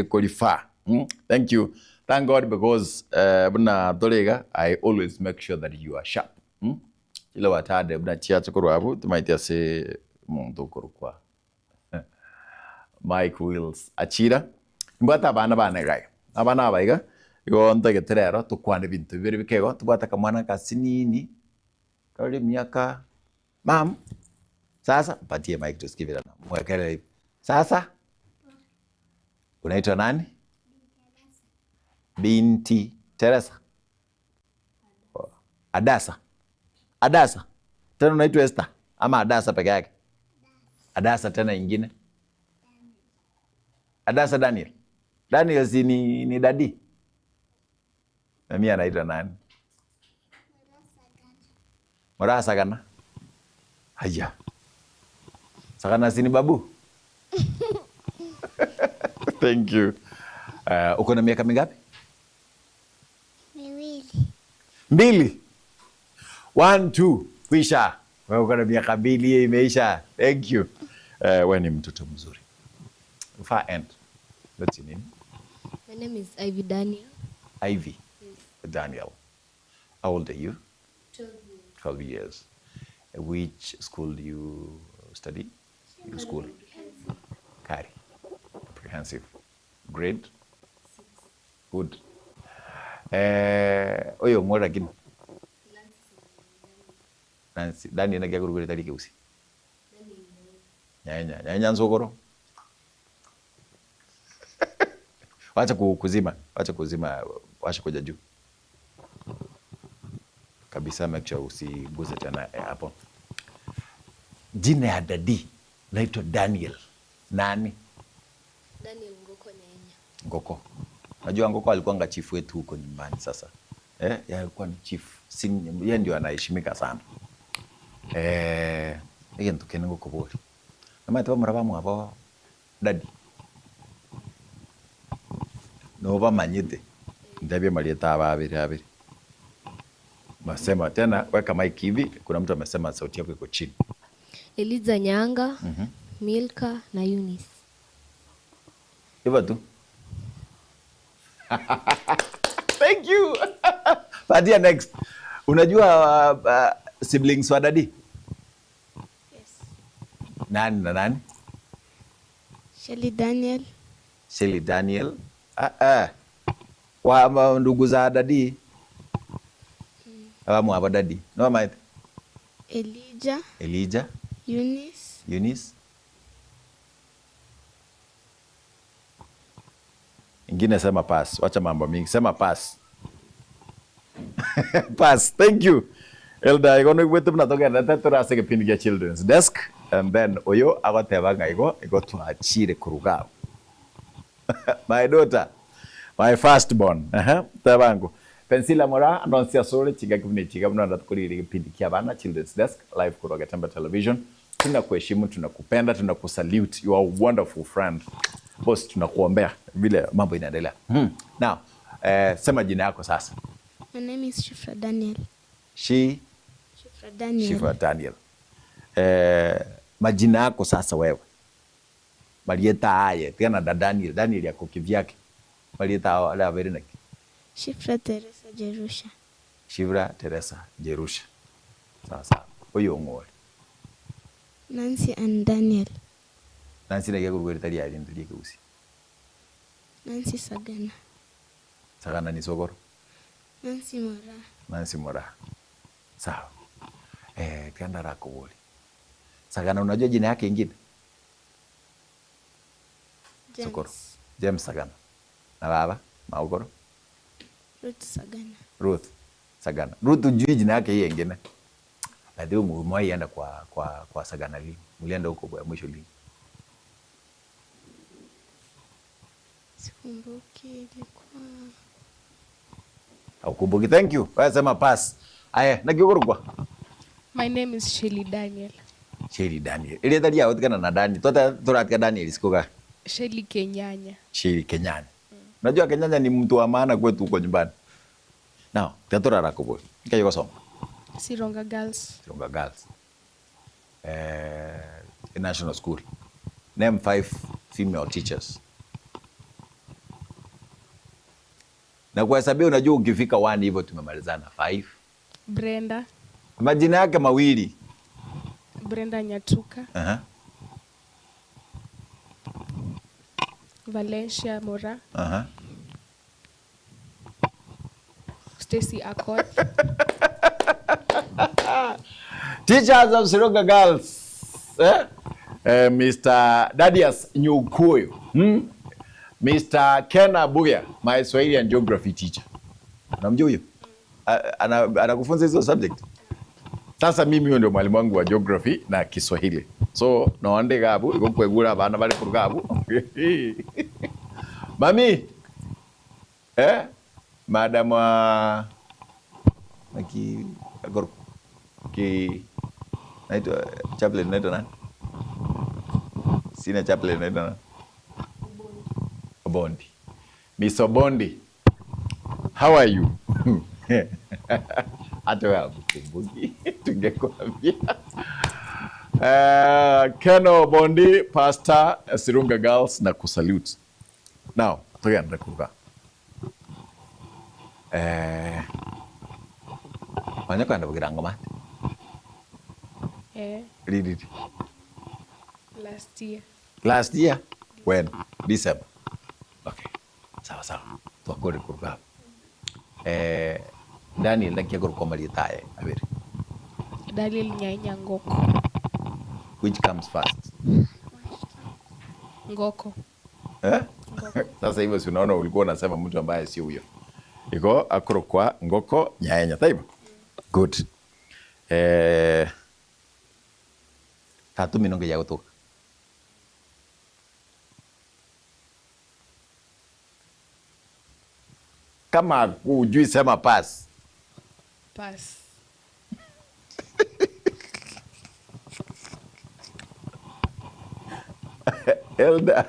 Qualify. Thank you. Thank God because buna torega I always make sure that you are sharp. Ile watade buna chia chokoro abu tumaite se muntu korukwa. Mike Wills Achira. Mbata bana bana gai. Abana baiga igo ntegeterero tukwane bintu bibiri bikego tubwata kamwana kasinini. Kali miaka mam. Sasa patie Mike tusikie vile mwekele. Sasa unaitwa nani? Binti Teresa. Adasa. Adasa. Tena unaitwa Esther ama Adasa peke yake? Adasa tena ingine. Adasa Daniel. Daniel si ni dadi. Na mimi anaitwa nani? Mora Sagana. Haya. Sagana si ni babu? Thank you. Uko na miaka mingapi? Miwili. Mbili. 1 2 kwisha. Wewe uko na miaka mbili imeisha. Thank you. Wewe ni mtoto mzuri. Far end. What's your name? My name is Ivy Daniel. Ivy. Yes. Daniel. How old are you? 12 years. 12 years. Which school do you study? Your school? Kari. Comprehensive. Grade? 6. Good. Oyo ngora gini. Nancy. Dani na gya gurugure tali keusi. Nyanya, nyanya nzogoro. Wacha kuzima, wacha kuzima, wacha kuja juu. Kabisa make sure usiguze tena hapo. Jina ya dadi naitwa Daniel. Nani? Daniel Ngoko Nyanya. Ngoko. Najua Ngoko alikuwa chief wetu huko nyumbani sasa. Yeye alikuwa ni chief. Yeye ndio anaheshimika sana. Yeye ntukene Ngoko bori. Nama tuwa mrabamu hapo dadi. No ba manyete. Ndabye malieta ababiri abiri. Masema tena weka mic hivi, kuna mtu amesema sauti yako iko chini. Eliza Nyanga, Milka na Eunice. Hivyo tu. Thank you. Fadia next. Unajua siblings wa dadi? Yes. Nani na nani? Shelly Daniel. Shelly Daniel. Wa ndugu za dadi. Abamu aba dadi. No mate. Elijah. Elijah. Eunice. Eunice. Ingine sema pass. Wacha mambo mingi. Sema pass. Pass. Thank you. Elda, igo no wetu mnatoka na tatu rase kipindi cha Children's Desk and then oyo agoteba igo igo tuachire kuruga. My daughter, my firstborn. Tabangu. Pensila Mora anonsia sore chiga kipindi chiga mna ndatukuri kipindi kia bana Children's Desk live kutoka Temba Television. Tunakuheshimu, tunakupenda, tunakusalute. You are a wonderful friend. Boss, tunakuombea vile mambo inaendelea. Now, sema jina yako sasa. My name is Shifra Daniel. Shifra Daniel. Shifra Daniel. Majina yako sasa wewe. Marieta aye, tena da Daniel, Daniel yako kivyake. Marieta ala verina. Shifra Teresa Jerusha. Shifra Teresa Jerusha. Sasa, oyo ngore. Nancy and Daniel. Nancy na gyago tali ali ndiri keusi. Nancy Sagana. Sagana ni sogoro. Nancy Mora. Nancy Mora. Sawa. Kanda rako woli. Sagana unajua jina yake ingine? James. Sokoro. James Sagana. Na baba Maugoro? Ruth Sagana. Ruth Sagana. Ruth ujui jina yake hii ingine. Lakini umewahi enda kwa Sagana lini? Mlienda huko kwa mwisho lini? Sikumbuki ilikuwa. Haukumbuki. Thank you. Wewe sema pass. Aya, na kiogoro kwa. My name is Shelly Daniel. Shelly Daniel. Ile tali yao tikana na Daniel. Tota toratika Daniel sikoka. Shelly Kenyanya. Shelly Kenyanya. Unajua Kenyanya ni mtu wa maana kwetu huko nyumbani. Now, tatora rako boy. Kayo soma. Sironga Girls. Sironga Girls. National School. Name 5 female teachers. Na kuhesabia unajua ukifika 1 hivyo tumemalizana. 5. Brenda. Majina yake mawili. Brenda Nyatuka. Aha. Valencia Mora. Aha. Stacy Akoth. Teachers of Sironga Girls. Eh? Mr. Dadius Nyukuyu. Mr. Ken Abuya, my Swahili and Geography teacher. Unamjua huyo? Anakufunza hizo subject. Sasa mimi huyo ndio mwalimu wangu wa geography na Kiswahili. So noande gabu iko kwegura abana bari kurugabu. Mami. Eh? Madam naki agor ki naitwa chaplain naitwa nani? Sina chaplain naitwa nani? Obondi. Miss Obondi. How are you? Hata wewe hukumbuki tungekuambia. Ken Obondi, Pastor Sirunga Girls na kusalute. Now, tugenda kuruka. Wanya kwenda kugira ngoma? Eh. Read it. Last year. Last year? When? December. Okay. Sawa sawa. Twakore kuruka. Daniel ndakia kuruka maritaye abiri. Daniel Nyainya Ngoko. Which comes first? Ngoko. Eh? Ngoko. Sasa hivyo si unaona ulikuwa unasema mtu ambaye si huyo. Iko akorokwa Ngoko Nyaenya taiba. Good. Tatu minonge ya kutoka. Kama hujui sema pass. Pass. Elda.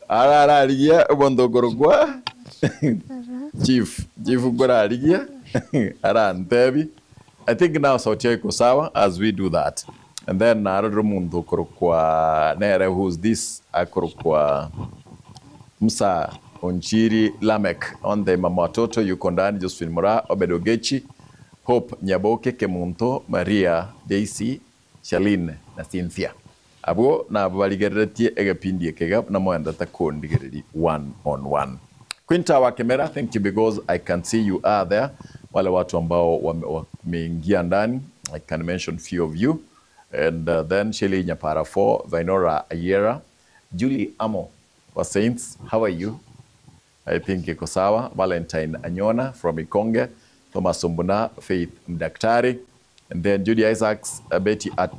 Ara aligia obondogorogwa. Chief, Chief gora aligia. Ara ntebi. I think now sauti iko sawa as we do that. And then naroro mundu korokwa nere who's this akorokwa Musa Onchiri Lamek on the mama watoto yuko ndani, Josephine Mora, Obed Ogechi, Hope Nyaboke, Kemunto, Maria, Daisy, Shaline na Cynthia. Abo na baligeretie egepindi ekega na mwenda takondigereri one on one. Quinta wa Kemera, thank you because I can see you are there. Wale watu ambao wameingia ndani, I can mention few of you. And then Shelly Nyapara 4, Vainora Ayera, Julie Amo wa Saints, how are you? I think iko sawa. Valentine Anyona from Ikonge, Thomas Ombuna, Faith Mdaktari, and then Judy Isaacs, Betty at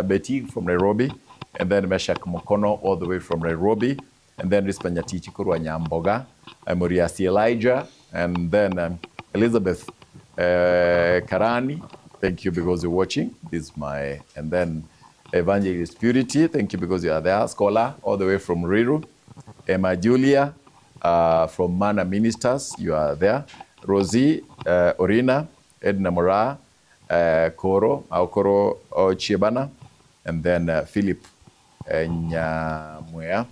Betty from Nairobi, and then Meshak Mokono all the way from Nairobi, and then Rispa Nyatichi Kurwa Nyamboga, Muriasi Elijah, and then Elizabeth Karani, thank you because you're watching. This is my, and then Evangelist Purity, thank you because you are there. Scholar all the way from Riru, Emma Julia from Mana Ministers, you are there. Rosie, Orina, Edna Mora, Koro, Aokoro Chiebana, and then Philip Nyamwea,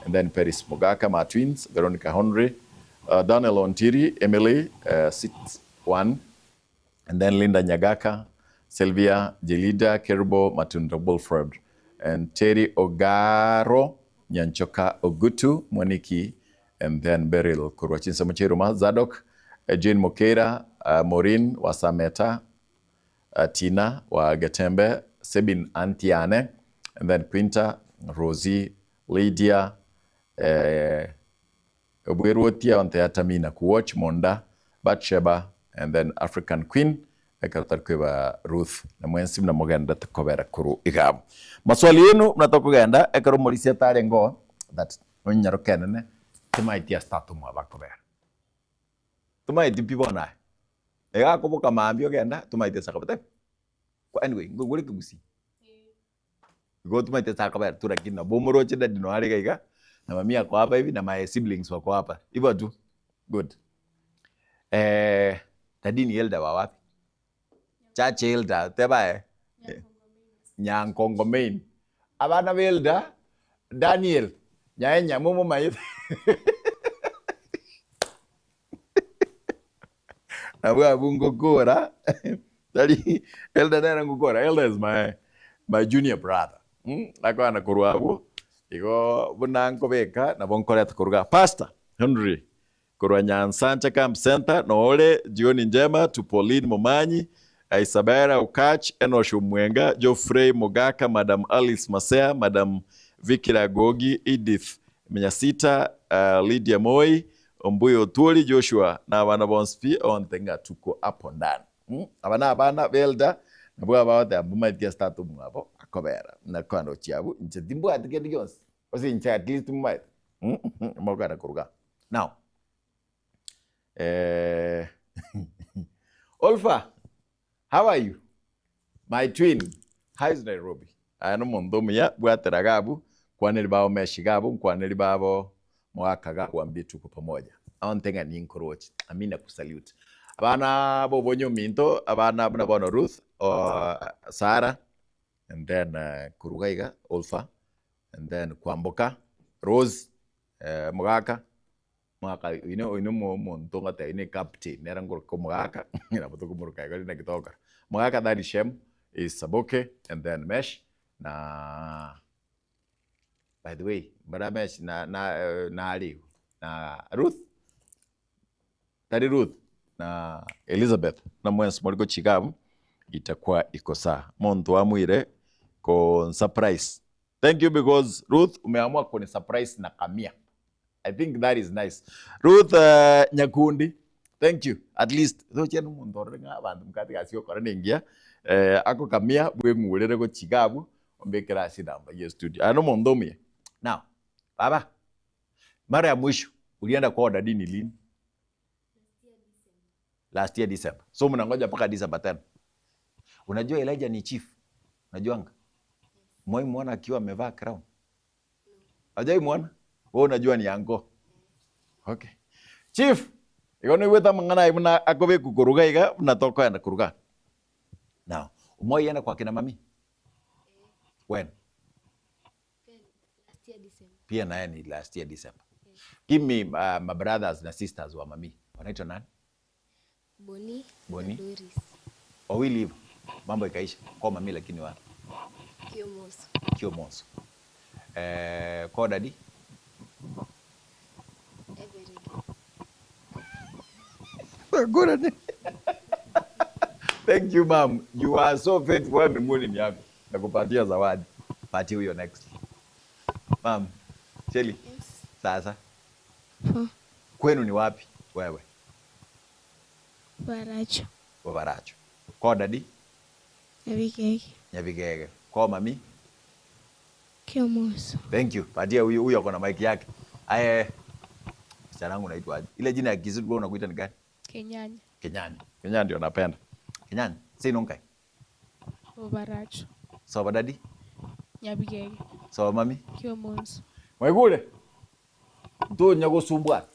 and then Peris Mogaka, my twins, Veronica Henry, Daniel Ontiri, Emily, 6-1, and then Linda Nyagaka, Sylvia Jelida, Kerubo, Matunda Wolford, and Terry Ogaro, Nyanchoka Ogutu, Moniki, and then Beryl Kurwachinsa Muchiruma, Zadok, Jane Mokera, Maureen Wasameta, Tina Wagetembe, Sebin Antiane, and then Quinta, Rosie, Lydia, Obweruotia on Theatamina, Kuwatch, Monda, Batsheba, and then African Queen, Ekatarkweba Ruth, na mwensi mnamogenda tukobera kuru igabu. Maswali yenu mnatokugenda, ekero morisia tare ngo, that onyarokenene, timaitia statu mwabakobera. Tumaiti pibona. Ega koboka maambio genda, tumaiti sakabete. Kwa anyway, ngogore kugusi. Go tumaiti sakabera tu lakini na bomoroche dadi no hali gaiga. Na mami yako hapa hivi na my siblings wako hapa. Hivyo tu. Good. Dadi ni elder wa wapi? Chache elder, teba eh. Nyankongo main. Abana elder Daniel. Nyaenya mumu mai. Nabwo abwo ngokora tari elder nere ngokora. Elder is my junior brother. Akwana korwa abwo igo buna nkobeka nabo nkoreta koruga. Pastor Henry korwa Nyansancha Camp Center noore jioni njema to Pauline Momanyi, Isabella Okach, Enosh Mwenga, Geoffrey Mogaka, Madam Alice Masea, Madam Vicky Ragogi, Edith Menyasita, Lydia Moi, Ombuyo Tuoli Joshua na abana bonsi ontenga tuko hapo ndani. Abana belda nabwo abaote ambumatia statu mwabo akobera na kwando chiabu nche timbu atikedi gyonsi osi nche at least mmaite mogana kuruga. Now Olfa, how are you? My twin, how is Nairobi? Ano mondomu ya bwatera gabu kwaneri bao meshigabu kwaneri babo mwaka gabu ambie tuko pamoja. Aontenga ni nkorochi. Amina kusalute. Abana bobonyo minto, abana bono Ruth or Sarah, and then Kurugaiga, Olfa, and then Kwamboka, Rose, Mugaka. Mwaka ino montonga te ine captain nera ngoro ko Mugaka na botoko muruka iko na kitoka. Mugaka that is Shem is Saboke, and then Mesh na, by the way, bara Mesh na na na Ali na Ruth. Tari Ruth na Elizabeth na mwensi mwaliko chikabu itakuwa iko saa. Muntu amwire ko surprise. Thank you because Ruth umeamua kuni surprise na kamia. I think that is nice. Ruth Nyakundi, thank you. At least thoche no muntu orenga abantu mukati gasio kora ningia ako kamia bwe ngurere ko chikabu ombekera sinamba ye studio. Ano mondomie. Now, baba, mara ya mwisho ulienda kwa dadi ni lini? Last year December. So mnangoja mpaka December tena. Unajua Elijah ni chief. Unajuanga? Moi muona akiwa amevaa crown. Hajai muona? Wewe unajua ni yango. Okay. Chief, iko ni weta mangana ibuna akobe kukuruga iga unatoka na kuruga. Now, umoi yenda kwa kina mami? When? Last year December. Pia naye ni last year December. Give me my brothers na sisters wa mami. Wanaitwa nani? Boni. Boni. Doris. Wawili hivyo. Mambo ikaisha. Kwa mami lakini wapi? Kiomoso. Kiomoso. Kwa dadi? Everett. Thank you, ma'am. You are so faithful. Mbinguni ni yako. Nakupatia zawadi. Patie huyo next. Ma'am, Shelly. Yes. Sasa. Po. Kwenu ni wapi wewe? Baracho. Baracho. Kwa dadi? Nyabigege. Nyabigege. Kwa mami? Kiomoso. Thank you. Patia huyo, huyo ako na mic yake. Aye. Msichana wangu unaitwa aje? Ile jina ya Kizungu wewe unakuita ni gani? Kenyanya. Kenyanya. Kenyanya ndio napenda. Kenyanya, si nonkai. Baracho. Sawa dadi? Nyabigege. Sawa mami? Kiomoso. Mwaigure. Ntonya gusumbwa.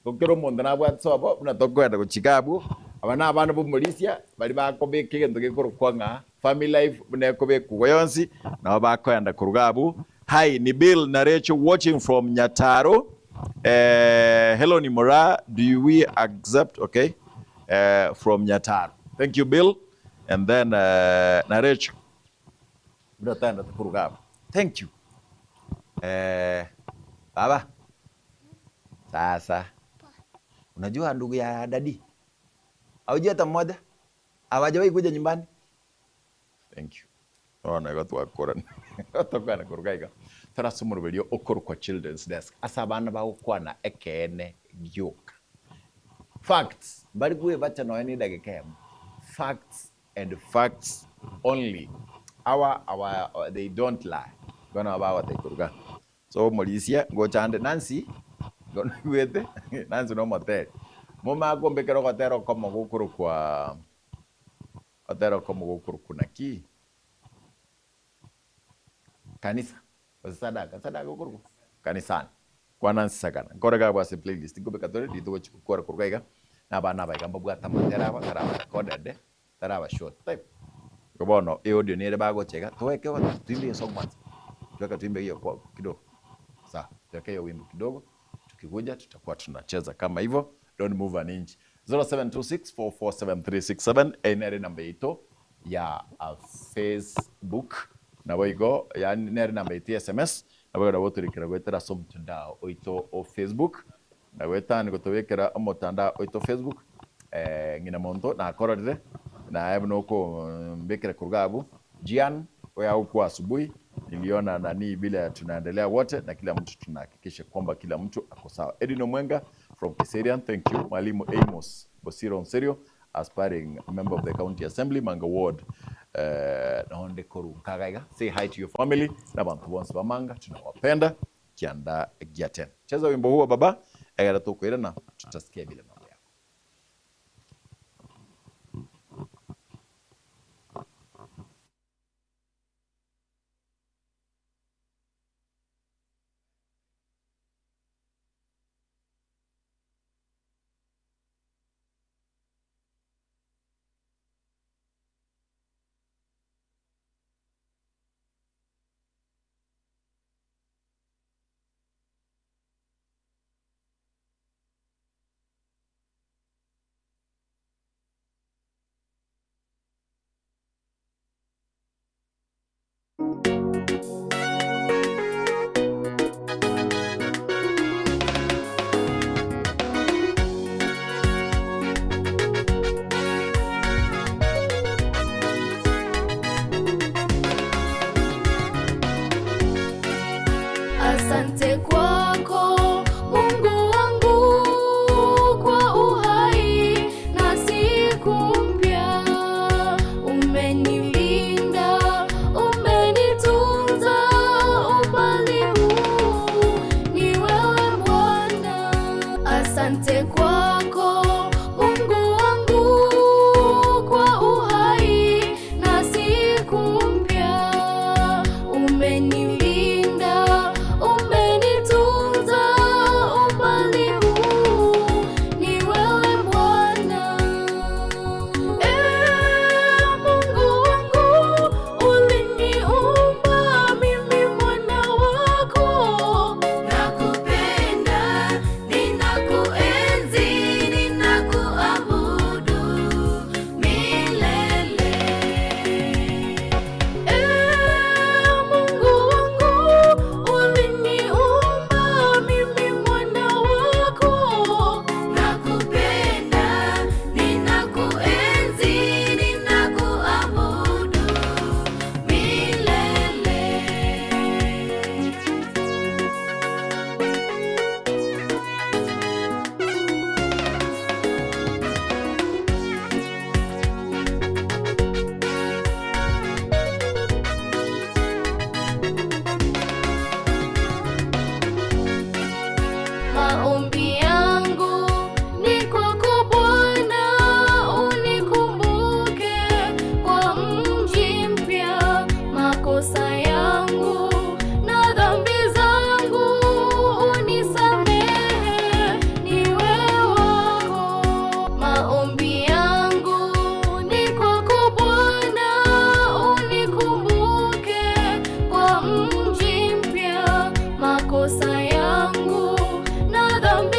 Tokero mundu nabwate sobo buna tokwenda gochikabu aba na abana bomorisia bari bakobeka egento gekorokwa ng'a family life buna ekobekwa yonsi nabo bakoenda korugabu. Hi, ni Bill na Rachel watching from Nyataro. Hello ni Mora, do we accept? Okay, from Nyataro. Thank you Bill. And then na Rachel buna tanda korugabu. Thank you. Baba. Sasa. Unajua ndugu ya dadi? Haujui hata mmoja? Hawajawahi kuja nyumbani? Thank you. Ona watu wakora. Watu na kurugaika. Tara sumuru okoro kwa Children's Desk. Asa abana bagokwana ekene gyoka. Facts. Bari kuwe bacha no eni dakika emo. Facts and facts only. Our they don't lie. Gona bawa te kuruga. So molisia gochande Nancy gono gwete Nancy no motel. Moma gombekero gotero komo gukuru kwa otero komo gukuru kuna ki kanisa sadaka sadaka gukuru kanisani kwa Nancy sagana ngorega bwa se playlist ngobeka tore dito chukura kurugaiga na bana baigamba bwa tamatera ba taraba kodede taraba short type gobono e audio nere bagochega tuweke tuimbe song kwanza, tuweke tuimbe hiyo kwa kidogo. Sawa, tuweke hiyo wimbo kidogo, tukikuja tutakuwa tunacheza kama hivyo. Don't move an inch. 0726447367 enere namba ito ya Facebook nabo igo yani nere namba ito ya SMS nabo nabo turikira gwetera so mtandao oito o Facebook na gwetani gotobekera omotandao oito Facebook ng'ina monto nakororire na noko mbekere kurugabu Jian oya huko asubuhi niliona nani bila tunaendelea wote na kila mtu tunahakikisha kwamba kila mtu ako sawa. Edwin Omwenga from Kiserian, thank you. Mwalimu Amos Bosiro Onserio, aspiring member of the County Assembly, Manga Ward, Naonde Koru Nkagaiga. Say hi to your family na bantu bonse ba Manga tunawapenda kianda giaten. Cheza wimbo huo baba, egera tukwira na tutasikia bila mambo yako. Asante kwako Mungu wangu kwa uhai na siku mpya. Umenilinda, umenitunza umbali huu, ni wewe Bwana. Asante kwako Mungu wangu kwa uhai na siku mpya. Umenilinda, umenitunza umbali huu, ni wewe Bwana. Mungu wangu, uliniumba mimi mwana wako. Nakupenda, ninakuenzi, ninakuabudu milele. Mungu wangu, uliniumba mimi mwana wako. Nakupenda, ninakuenzi, ninakuabudu milele. Maombi yangu ni kwako Bwana, unikumbuke kwa mji mpya. Makosa yangu na dhambi zangu unisamehe, niwe wako. Maombi yangu ni kwako Bwana, unikumbuke kwa mji mpya. Makosa yangu na dhambi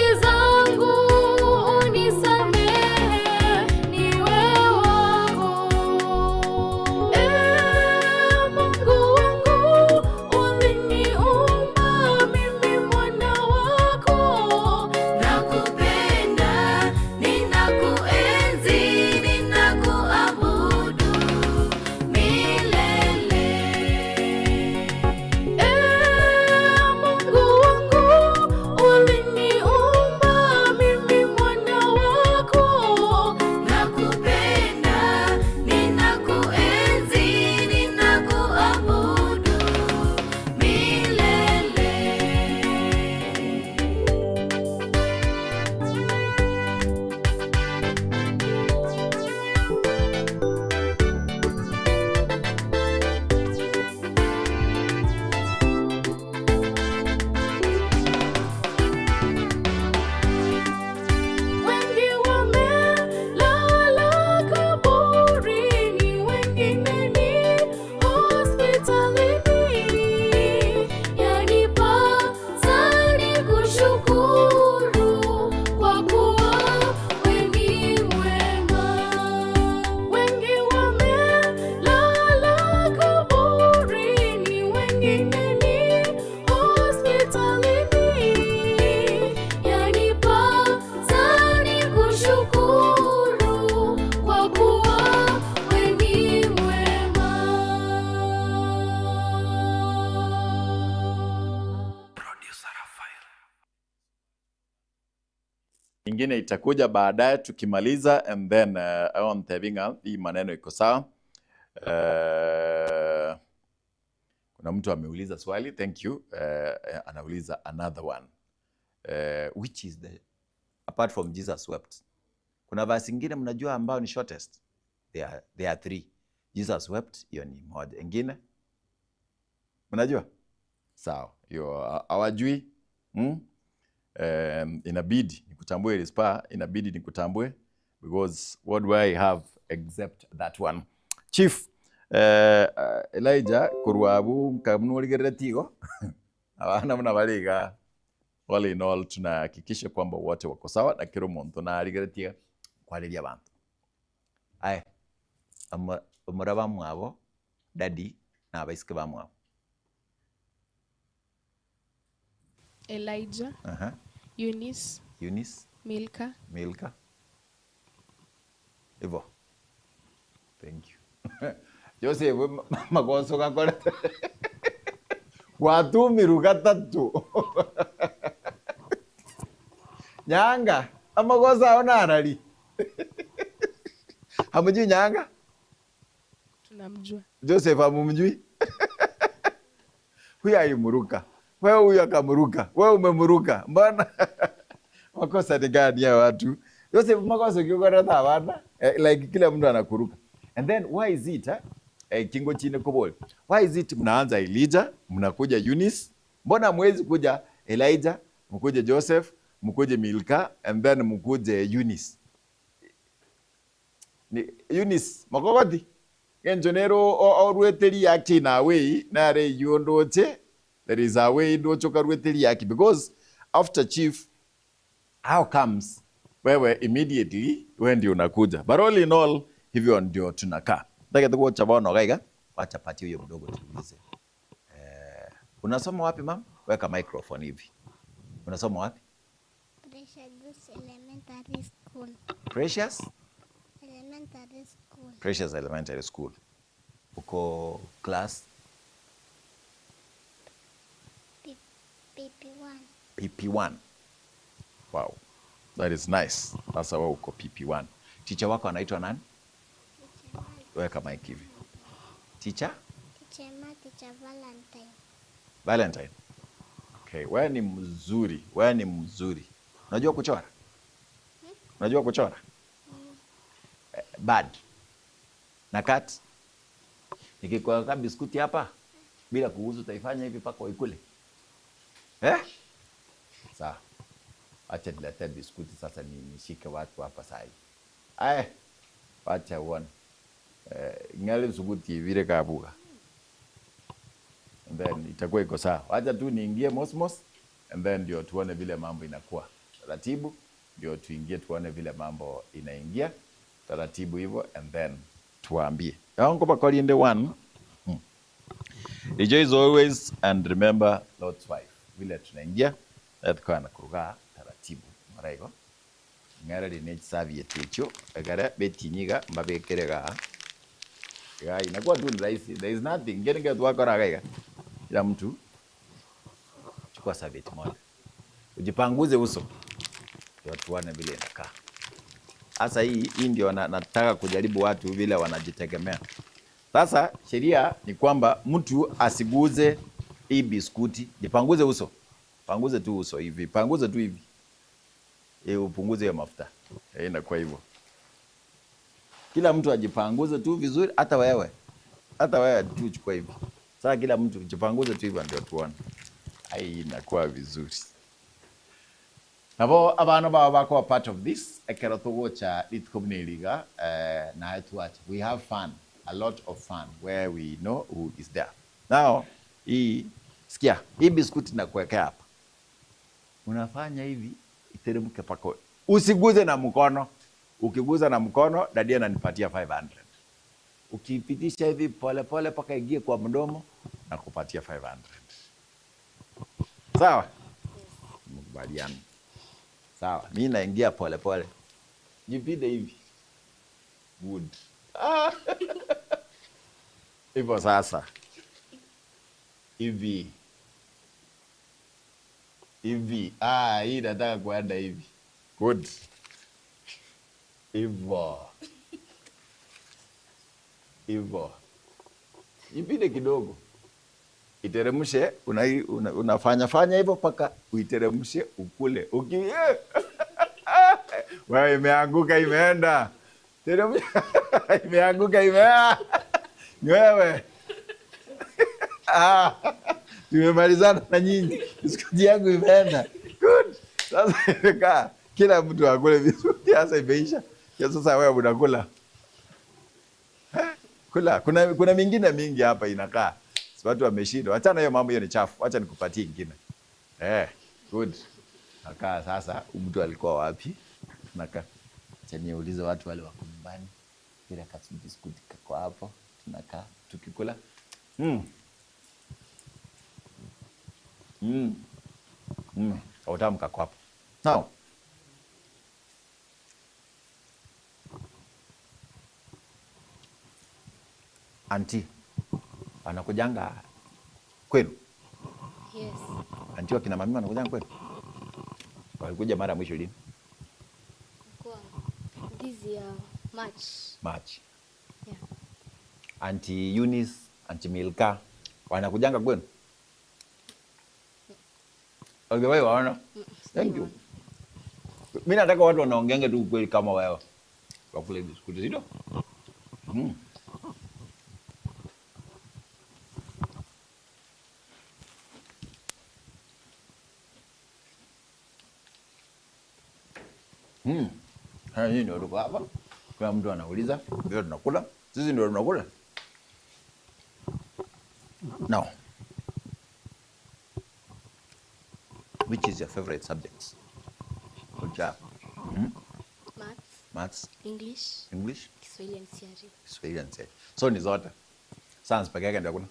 Ingine itakuja baadaye tukimaliza, and then I want Tevinga, hii maneno iko sawa. Kuna mtu ameuliza swali, thank you. Anauliza another one. Which is the, apart from Jesus wept. Kuna verse ingine mnajua ambayo ni shortest. There are three. Jesus wept, hiyo ni moja. Ingine? Mnajua? Sawa. Hiyo hawajui. Inabidi nikutambue Rispa, inabidi nikutambue because what do I have except that one? Chief Elijah kurwabu nkamnuligerera tigo abana muna baliga. All in all tunahakikisha kwamba wote wako sawa na kila muntu naaligeretia kwaliria bantu. Aye, amuraba mwabo daddy na abaisike ba mwabo. Elijah, Eunice, Eunice, Milka, Milka. Hivyo. Thank you. Joseph magoso gakora. Watumiru gatatu. Nyanga, amagosa aona arali. Hamjui Nyanga? Tunamjua. Joseph hamumjui? Huyu alimuruka. Wewe huyu akamuruka. Wewe umemuruka. Mbona? Makosa ni gani ya watu? Joseph makosa ukiona tabana. Like kila mtu anakuruka. And then why is it kingo chini kobol? Why is it mnaanza Elijah, mnakuja Eunice? Mbona mwezi kuja Elijah, mkuje Joseph, mkuje Milka and then mkuje Eunice? Ni Eunice makogoti. Enjonero orweteri yake na way na re yondoche. There is a way ndochoka rweteri yake because after chief how comes wewe immediately wewe ndio unakuja. But all in all hivyo ndio tunakaa. Nataka tukuocha bono gaiga. Wacha pati huyo mdogo tuulize. Unasoma wapi mama? Weka microphone hivi. Unasoma wapi? Precious Elementary School. Precious? Elementary School. Precious Elementary School. Uko class? PP1. PP1. Wow. That is nice. Sasa wewe uko PP1. Teacher wako anaitwa nani? Weka mic hivi. Teacher? Teacher Ma, Teacher Valentine. Valentine. Okay, wewe ni mzuri. Wewe ni mzuri. Unajua kuchora? Unajua kuchora? Bad. Na cat. Nikikuweka biskuti hapa bila kuuza utaifanya hivi paka uikule. Eh? Sawa. Acha niletee biskuti sasa nishike watu hapa sasa hivi. Aye. Acha uone. Ngale biskuti vile kabuga. And then itakuwa iko sawa. Acha tu niingie mosmos and then ndio tuone vile mambo inakuwa. Taratibu ndio tuingie tuone vile mambo inaingia. Taratibu hivyo and then tuambie. Yango bakoliende one. Rejoice always and remember Lord's wife. Vile tunaingia tukawa na kuruga taratibu. Maraiko. Ngara line serviette echo. Agara betinyiga mbabekerega. Ya inakuwa tu ni rahisi. There is nothing. Ngene ngene tuwakora gaiga. Kila mtu chukua serviette moja. Ujipanguze uso. Ndio tuone vile inakaa. Sasa hii ndio nataka kujaribu watu vile wanajitegemea. Sasa sheria ni kwamba mtu asiguze hii biskuti. Jipanguze uso. Panguze tu uso hivi. Panguze tu hivi. Upunguze hiyo mafuta. Inakuwa hivyo. Kila mtu ajipanguze tu vizuri, hata wewe. Hata wewe tu chukua hivi. Sasa kila mtu jipanguze tu hivyo ndio tuone. Ai inakuwa vizuri. Nabo abana baba bako part of this ekero tugocha litkomneliga na tuacha. We have fun, a lot of fun where we know who is there. Now, hii sikia, hii biskuti nakuwekea hapa. Unafanya hivi iteremke pako. Usiguze na mkono. Ukiguza na mkono dadi ananipatia 500. Ukipitisha hivi pole pole paka ingie kwa mdomo na kupatia 500. Sawa? Mkubaliana. Sawa, mimi naingia pole pole. Jipinde hivi. Good. Hivyo sasa. Hivi. Hivi. Hii nataka kuenda hivi. Good. Hivyo. Hivyo. Ipinde kidogo. Iteremshe, unafanya fanya hivyo mpaka uiteremshe ukule. Wewe imeanguka imeenda. Teremsha. Imeanguka imeenda. Ni wewe. Tumemalizana na nyinyi. Biskuti yangu imeenda. Good. Sasa imekaa. Kila mtu akule biskuti, sasa imeisha. Ya sasa wewe unakula. Kula. Kuna mingine mingi hapa inakaa. Si watu wameshindwa. Achana hiyo mambo, hiyo ni chafu. Acha nikupatie ingine. Good. Nakaa sasa mtu alikuwa wapi? Nakaa. Acha niulize watu wale wako nyumbani. Kila biskuti kako hapo. Tunakaa tukikula. Utamu kako hapo. Now. Auntie wanakujanga kwenu? Yes. Auntie wa kina mami wanakujanga kwenu? Walikuja mara mwisho lini? Kwa this year March. March. Yeah. Auntie Eunice, Auntie Milka wanakujanga kwenu? Okay, wewe waona? Thank you. Mimi nataka watu wanaongeanga tu ukweli kama wewe. Wakule biskuti, sio? Haya, hii ndio tuko hapa. Kuna mtu anauliza, ndio tunakula. Sisi ndio tunakula. Now, which is your favorite subjects? Good job. Maths. Maths. English. English. Kiswahili and CRE. Kiswahili and CRE. So ni zote. Science peke yake ndio hakuna.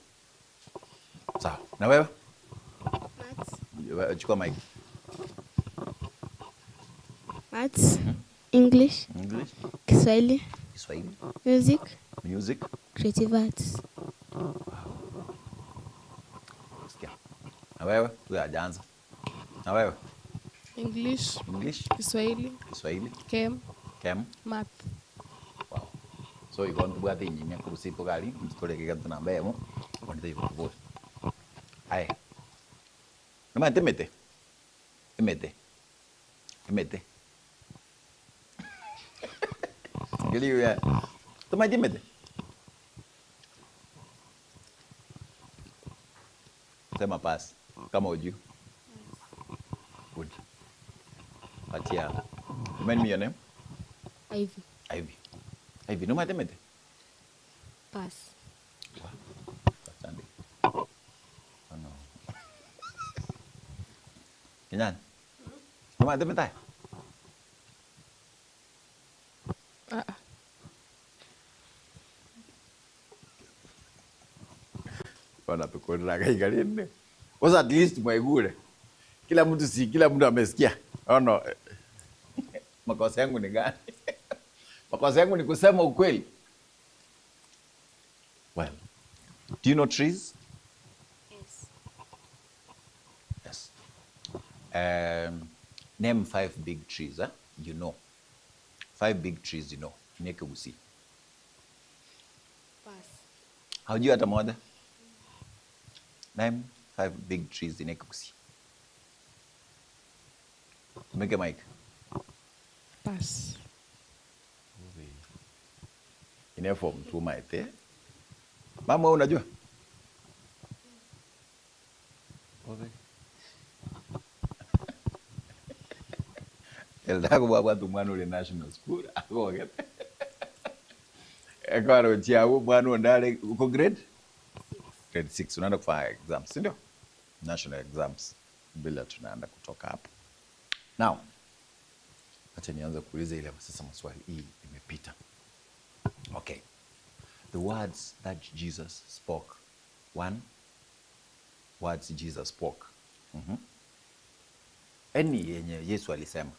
Sawa. Na wewe? Maths. Chukua mic. Maths. English. English. Kiswahili. Kiswahili. Music. Music. Creative arts. Wow. Sikia. Na wewe? Huyo hajaanza. Na wewe? English. English. Kiswahili. Kiswahili. Chem. Chem. Math. Wow. So you want to buy the kurusito gali, mstore kika tunamba yemo. Wanita yuko kubwa. Aye. Nama temete. Temete. Temete. Geli ya. Tuma temete. Sema pass kama hujui. Good. Patia. Remind me your name? Ivy. Ivy. Ivy, no matemete. Pass. Asante. Oh no. Kinyan. No matemete. Bwana tukorera kaikarinde. Was at least mwaigure. Kila mtu si kila mtu amesikia. Oh no. Makosa yangu ni gani? Makosa yangu ni kusema ukweli. Well, do you know trees? Yes. Yes. Name 5 big trees, eh? You know. 5 big trees you know. Nieke usi. Pass. Haujui hata moja? Name 5 big trees in Ekusi. Make a mic. Pass. Ine form 2 maite. Mama unajua? Eldago baba tu mwana ule national school akogete. Ekaro chiawo mwana ndale uko grade grade 6 unaenda kufanya exams, si ndio? National exams bila tunaenda kutoka hapo. Now, acha nianze kuuliza ile sasa maswali hii imepita. Okay. The words that Jesus spoke. One, words Jesus spoke. Any yenye Yesu alisema.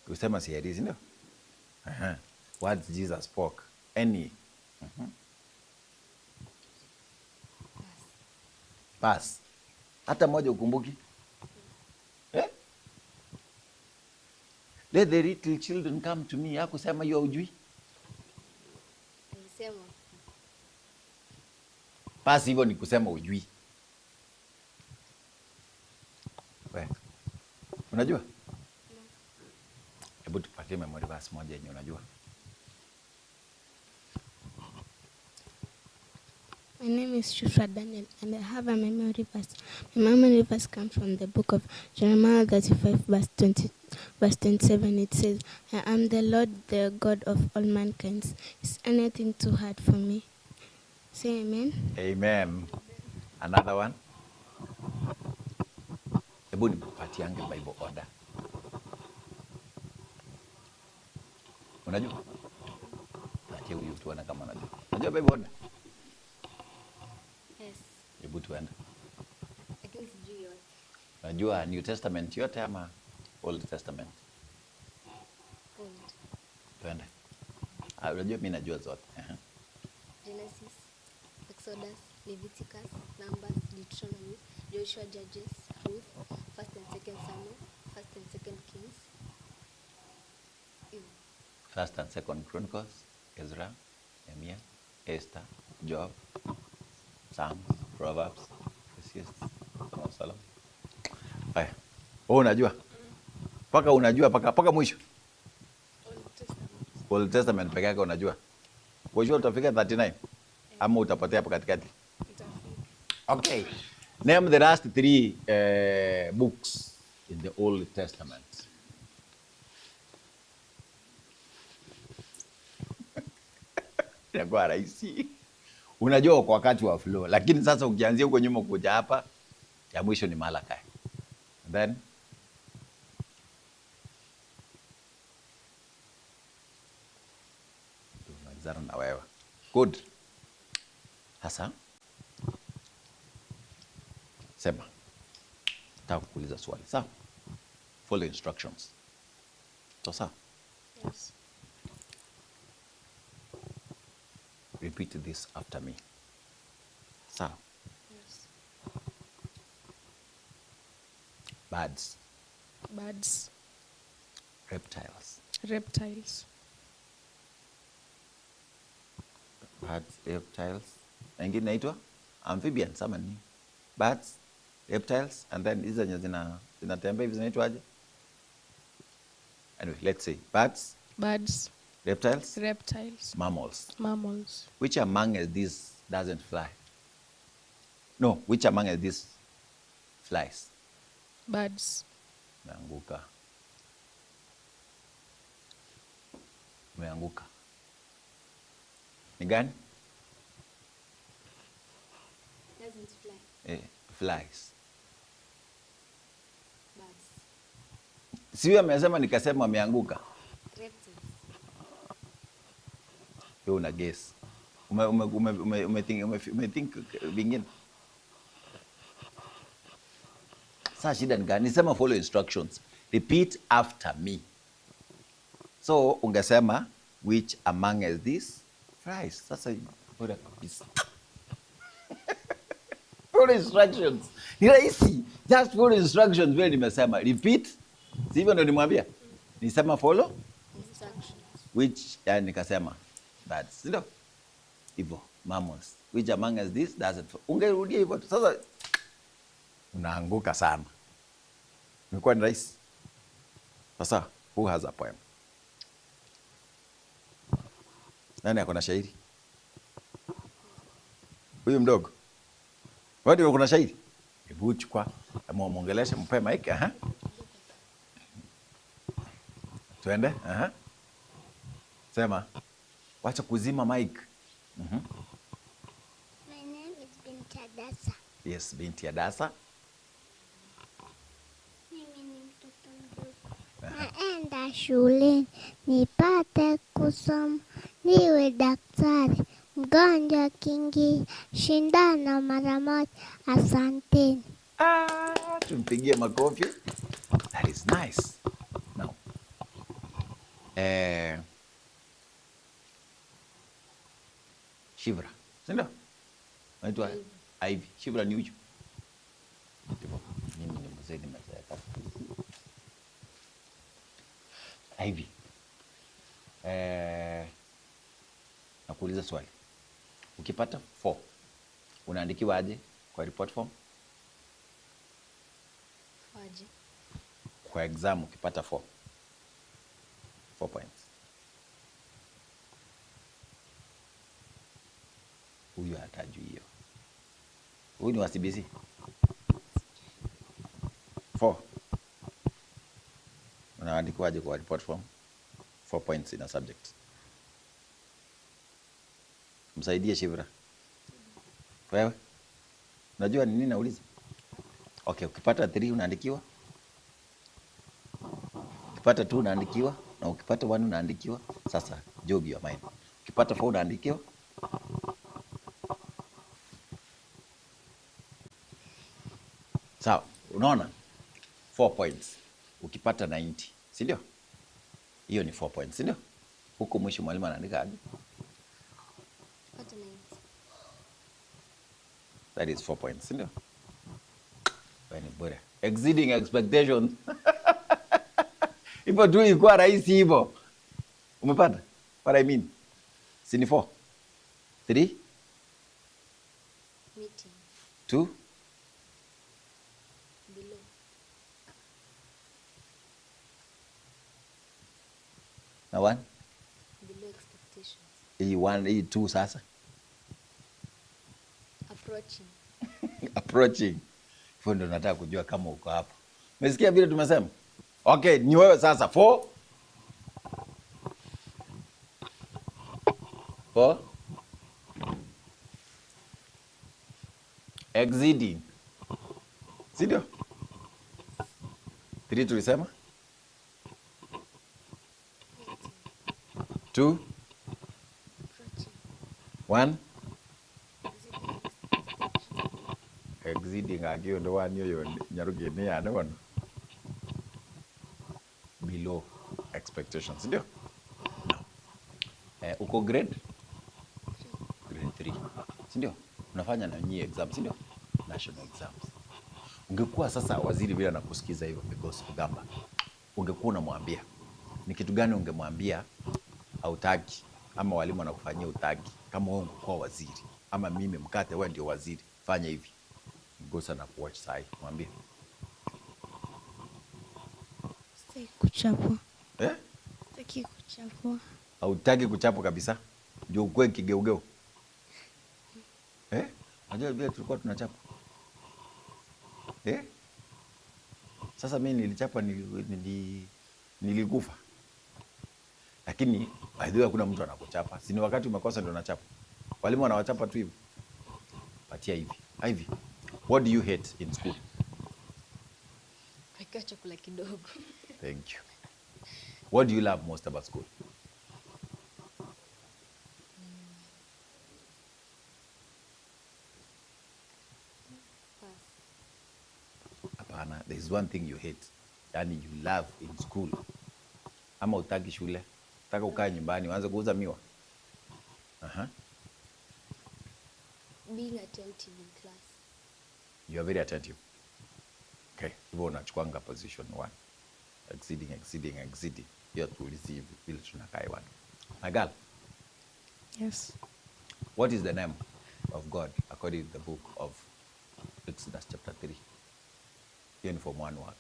Kusema si hadithi, ndio? Words Jesus spoke. Any. Pass. Hata moja ukumbuki? Eh? Let the little children come to me. Hakusema hiyo hujui? Alisema. Basi hivyo ni kusema hujui. We. Unajua? Hebu tupatie memory verse moja yenye unajua. My name is Shufra Daniel and I have a memory verse. My memory verse comes from the book of Jeremiah 35 verse 20, verse 27. It says, I am the Lord, the God of all mankind. Is anything too hard for me? Say amen. Amen. Another one. Hebu nipatiange Bible order. Unajua? Patie huyu tuone kama unajua. Unajua Bible order? Yes. Hebu tuende. Lakini sijui yote. Unajua New Testament yote ama Old Testament? Old. Tuende. Ah, unajua mimi najua zote. Aha. Genesis, Exodus, Leviticus, Numbers, Deuteronomy, Joshua, Judges, Ruth, 1st and 2nd Samuel, 1st and 2nd Kings. Hivyo. 1st and 2nd Chronicles, Ezra, Nehemiah, Esther, Job, Psalms, Proverbs, Ecclesiastes, Song of Solomon. Haya. Wewe unajua? Paka unajua paka mwisho. Old Testament. Old Testament peke yake unajua. Kwa hiyo utafika 39 ama utapotea hapo katikati. Itafika. Okay. Name the last three books in the Old Testament. Inakuwa rahisi. Unajua kwa wakati wa flow, lakini sasa ukianzia huko nyuma kuja hapa, ya mwisho ni Malachi. And then tumalizana na wewe. Good. Sasa sema, nataka kukuuliza swali. Sawa? Follow instructions. Sawa sawa? Yes. Repeat this after me. Sawa? Yes. Birds, Birds, reptiles. reptiles, Birds, reptiles. Na ingine inaitwa amphibians ama nini? Birds, reptiles and then hizi zenye zinatembea hivi zinaitwaje? Anyway, let's say birds, birds, reptiles, reptiles, mammals. mammals. Which among these doesn't fly? No, which among these flies? Birds, Umeanguka. Umeanguka. Ni gani? Doesn't fly. Flies. Birds. Siyo amesema nikasema ameanguka. Reptiles. Wewe una guess. Ume think vingine. Sasa shida ni gani? Nisema follow instructions. Repeat after me. So ungesema which among these flies. Sasa bora kabisa. Follow instructions. Ni rahisi. Just follow instructions vile nimesema. Repeat. Sivyo ndio nimwambia? Nisema follow Instructions. which yani nikasema birds, si ndio? Hivyo mammals. Which among us this doesn't. Ungerudia hivyo tu. Sasa unaanguka sana. Imekuwa ni rahisi. Sasa who has a poem? Nani ako na shairi? Huyu mdogo. Wewe ndio uko na shairi? Hebu chukua, muongeleshe, mpe mic, aha. Tuende, aha. Sema. Wacha kuzima mic. My name is Binti Adasa. Yes, Binti Adasa. Mimi ni mtoto mdogo. Naenda shuleni nipate kusoma, niwe daktari. Mgonjwa kingi, shindano mara moja. Asanteni. Ah, tumpigie makofi. That is nice. Now, Shivra, si ndio? Naitwa Ivy. Shivra ni huyu. Hivyo, mimi ni mzee nimezeeka. Ivy. Nakuuliza swali. Ukipata 4 unaandikiwa aje kwa report form? Aje. Kwa exam ukipata 4. 4 points. Huyu hatajui hiyo. Huyu ni wa CBC. 4. Unaandikiwaje kwa report form? 4 points in a subject. Msaidie Shivra. Wewe? Unajua ni nini nauliza? Okay, ukipata 3 unaandikiwa. Ukipata 2 unaandikiwa na ukipata 1 unaandikiwa. Sasa jog your mind. Ukipata 4 unaandikiwa. Sawa, unaona? 4 points. Ukipata 90, si ndio? Hiyo ni 4 points, si ndio? Huko mwisho mwalimu anaandika aje? Pata 90. That is 4 points, si ndio? Wewe ni bora. Exceeding expectations. Hivyo tu ilikuwa rahisi hivyo. Umepata? What I mean? Si ni 4? 3? Meeting. 2? Below. Na 1? Below expectations. Hii 1, hii 2 sasa. Approaching. Approaching. Hivyo ndio nataka kujua kama uko hapo. Umesikia vile tumesema? Okay, ni wewe sasa. 4. 4. Exceeding. Si ndio? 3 tulisema? 2. Approaching. 1. Exceeding expectations. Exceeding akio ndo wani oyo nyarugene yane bono. Below expectations, ndio? No. Uko grade? Grade 3. Si ndio? Unafanya na nyie exams, si ndio? National exams. Ungekuwa sasa waziri vile anakusikiza hivyo because Ogamba. Ungekuwa unamwambia ni kitu gani ungemwambia hautaki ama walimu wanakufanyia utaki kama wewe ungekuwa waziri ama mimi mkate wewe ndio waziri, fanya hivi. Ngosa na kuwatch sahi, mwambie. Sitaki kuchapwa. Eh? Sitaki kuchapwa. Hautaki kuchapwa kabisa? Ndio ukue kigeugeu. Eh? Unajua vile tulikuwa tunachapa. Eh? Sasa mimi nilichapa nilikufa. Lakini by the way hakuna mtu anakuchapa. Si ni wakati umekosa ndio unachapa. Walimu wanawachapa tu hivyo. Patia hivi. Hivi. What do you hate in school? Kuwekewa chakula kidogo. Thank you. What do you love most about school? Pass. Hapana, there is one thing you hate. Yani you love in school. Ama utaki shule, utaka ukae nyumbani, uanze kuuza miwa. Aha. Being attentive in class. You are very attentive. Okay, hivyo unachukuanga position 1. Exceeding, exceeding, exceeding. Hiyo tuulizi hivi vile tunakaa hewani. My girl. Yes. What is the name of God according to the book of Exodus chapter 3? Hiyo ni form 1 work.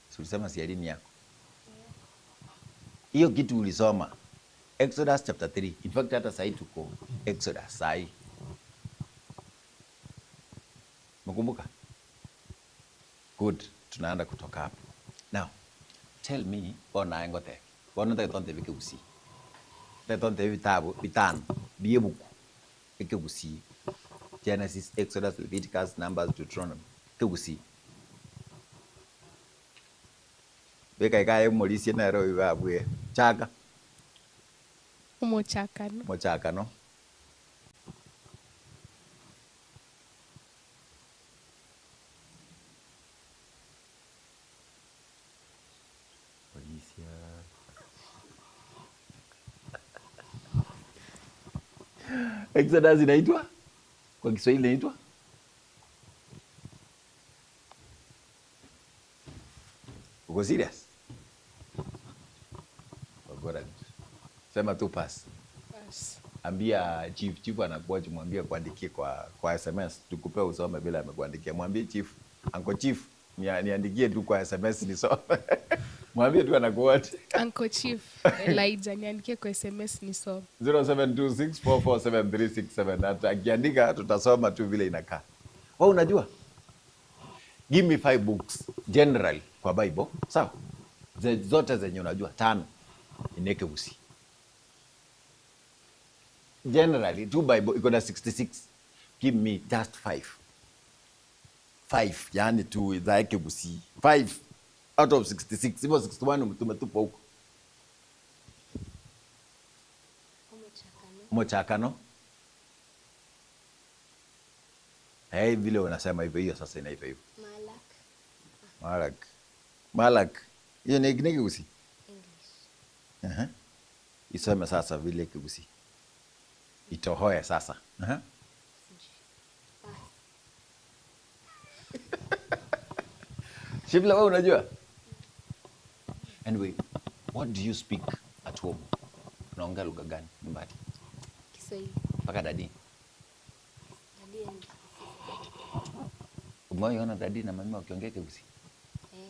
Si ulisema si elimu yako? Hiyo kitu ulisoma Exodus chapter 3. In fact hata sahi tuko Exodus sahi. Mkumbuka? Good. Tunaanza kutoka hapo. Now, tell me bona engote. Bona te tonte bike gusi. Te tonte vitabu vitano biebuku bike gusi. Genesis, Exodus, Leviticus, Numbers, Deuteronomy. Kigusi. Beka ikaye molisi na ro ibabwe. Chaka. Mochakano. Mochakano. Polisia. Exodus inaitwa? Kwa Kiswahili inaitwa? Uko serious? Bora. Sema tu pass. Pass. Ambia chief, chief anakuwa mwambie kuandikie kwa SMS tukupe usome bila amekuandikia. Mwambie chief, Uncle Chief niandikie tu kwa SMS nisome. Mwambie tu anakuwa Uncle Chief Elijah niandikie kwa SMS nisome. 0726447367. Hata akiandika tutasoma tu vile inakaa. Wewe unajua? Give me 5 books generally kwa Bible, sawa? Zote zenye unajua 5 ineke usi. Generally, tu Bible iko na 66. Give me just 5. 5, yani tu zaeke gusi. 5 out of 66. Hivyo 61 tumetupa huko. Mochakano. Hey, vile unasema hivyo hiyo sasa inaitwa hivyo. Malak. Malak. Malak. Hiyo ni Kigusi? English. Isome sasa vile Kigusi. Itohoe sasa. Shibla, wewe unajua? Anyway, what do you speak at home? Unaongea lugha gani nyumbani? Kiswahili. Paka dadi. Dadi ni. Umewahi ona dadi na mama wakiongea Kigusi? Eh.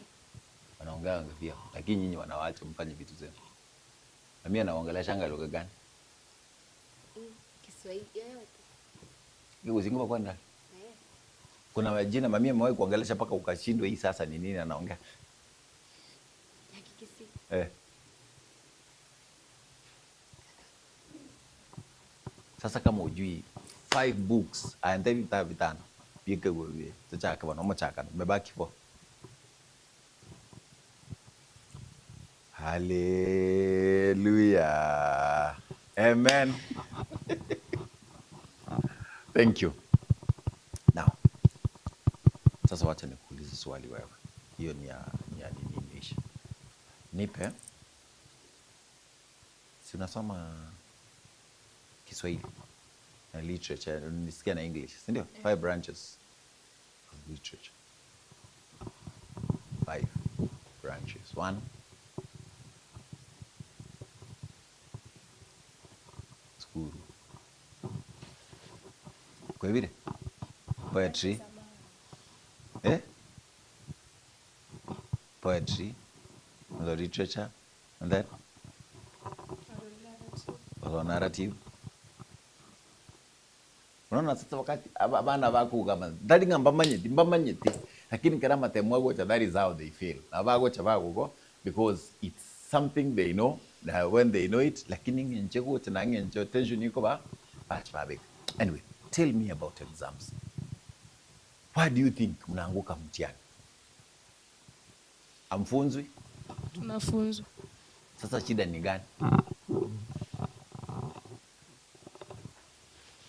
Wanaongea pia, lakini nyinyi wanawaacha mfanye vitu zenu. Mimi anaongelea lugha gani? Kiswahili yoyote. Kigusi ngoma kwa ndani. Kuna majina mami amewahi kuongelesha mpaka ukashindwa hii sasa ni nini anaongea? Hakikisi. Sasa kama hujui 5 books aende vitabu vitano. Bike wewe. Tutachaka bwana mchaka. Umebaki 4. Hallelujah. Amen. Thank you. Now, sasa wacha nikuulize swali wewe. Hiyo ni ya nini imeisha. Nipe. Si unasoma Kiswahili na literature, nisikia na English, si ndio? 5 branches of literature. 5 branches. 1. Skuru. Kwa vile poetry. Poetry, the literature, and then oral narrative. Unaona sasa wakati abana bako kama ndali ngamba manyeti lakini karama temwa gocha that is how they feel. Abago chabago go because it's something they know. Now when they know it, lakini ngenche gocha na ngenche tension iko ba babe. Anyway, tell me about exams. Why do you think mnaanguka mtihani? Amfunzwi? Tunafunzwa. Sasa shida ni gani?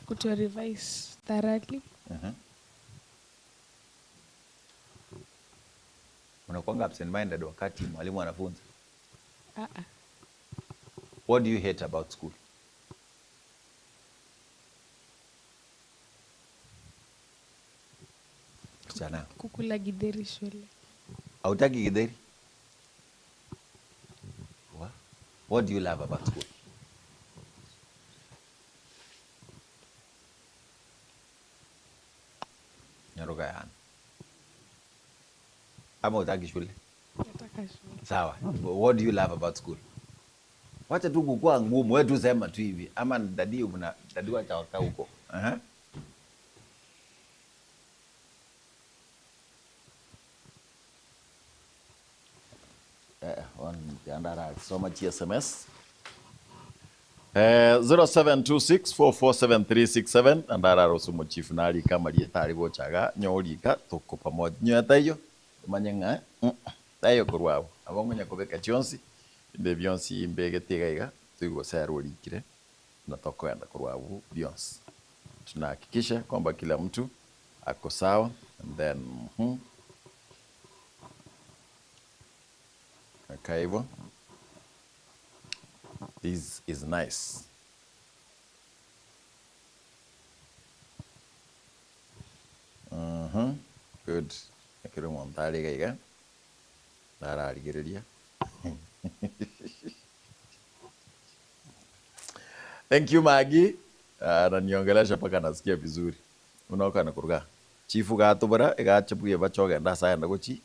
Kuto revise thoroughly. Unakuanga absent minded wakati mwalimu anafunza? What do you hate about school? Sana. Kukula githeri shule. Hautaki githeri? What? What do you love about school? Nyaroga yana. Ama hutaki shule? Nataka shule. Sawa. What do you love about school? Wacha tu kukua ngumu, wewe tu sema tu hivi. Ama dadi una dadi wacha waka huko. So much SMS. 0726447367 andara rosumo chief nali kama lietari gochaga nyolika tuko pamoja nyota hiyo manyenga tayo kurwao abongo nyakobeka chionsi inde bionsi imbege tegaiga tugo likire na tokoenda kurwao bionsi tunahakikisha kwamba kila mtu ako sawa and then okay hivyo. This is nice. Good. Nararigereria. Thank you Maggie. Ananiongelesha mpaka nasikia vizuri. Unaoka nakuruga. Chifu gatubara igachabuye bachogenda sayenda gochi.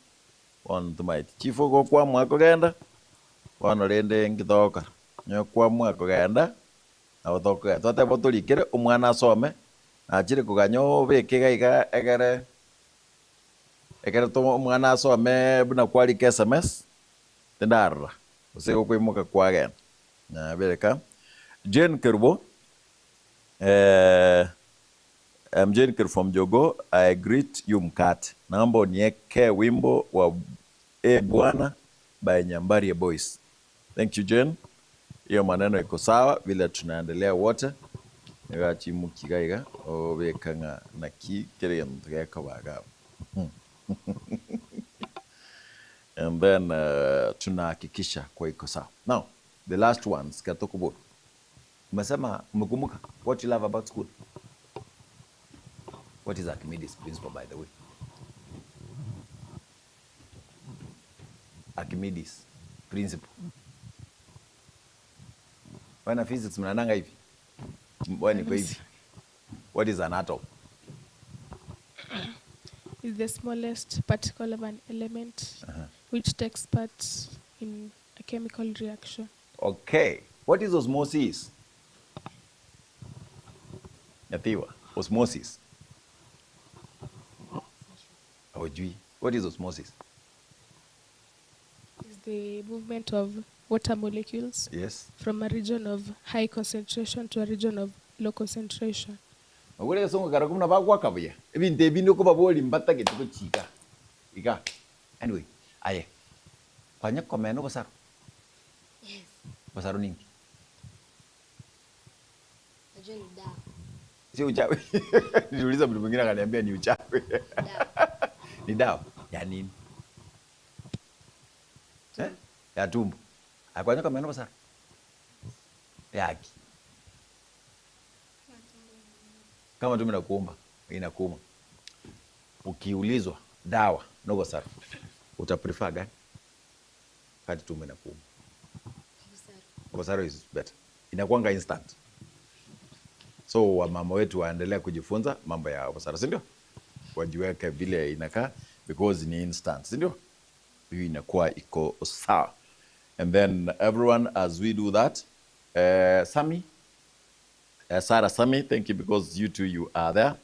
Bono tumaiti. Chifu gokwamwa kogenda. Bono rende ngithoka. Nyokwamwa kogenda. Nabo tokogenda. Twateba torikere omwana asome. Nachire koganya obeke iga iga egere ekero omwana asome buna kwarika SMS tindarora gose gokoimoka kwagenda. Nabereka Jane Kerubo, I'm Jane Kerubo from Jogo. I greet you mkate. Naomba unieke wimbo wa E Bwana by Nyambaria Boys. Thank you Jane. Hiyo maneno iko sawa vile tunaendelea wote. Nigachimukiga iga obekanga naki kere ntugeka. And then tunahakikisha kwa iko sawa. Now, the last ones katokuburu. Umesema umekumbuka what you love about school? What is Archimedes principle, by the way? Archimedes principle. Wana physics mnananga hivi. Mbona niko hivi? What is an atom? Is the smallest particle of an element which takes part in a chemical reaction. Okay. What is osmosis? Nyathiwa, osmosis. Hawajui. What is osmosis? Is the movement of water molecules. Yes. From a region of high concentration to a region of low concentration. Magure songo karakumna bagwakabuya. Ebintu ebindi ko baboli mbata getiko chika. Ika. Anyway, aye. Kwanya komeno basaro. Yes. Basaro ningi. Najua ni dawa. Si uchawi. Niliuliza mtu mwingine akaniambia ni uchawi. Dawa. Ni dawa ya nini? Eh? Ya tumbo. Akwanya komeno basaro. Yaki. Kama tumbo inakuuma, inakuuma. Ukiulizwa dawa no basaro, uta prefer gani? Kati tumbo inakuuma. Basaro is better. Inakuanga instant. So wamama wetu waendelea kujifunza mambo ya busara, si ndio? Wajiweke vile inakaa because ni instant, si ndio? Hiyo inakuwa iko sawa. And then everyone as we do that, Sami, Sarah Sami, thank you because you two you are there.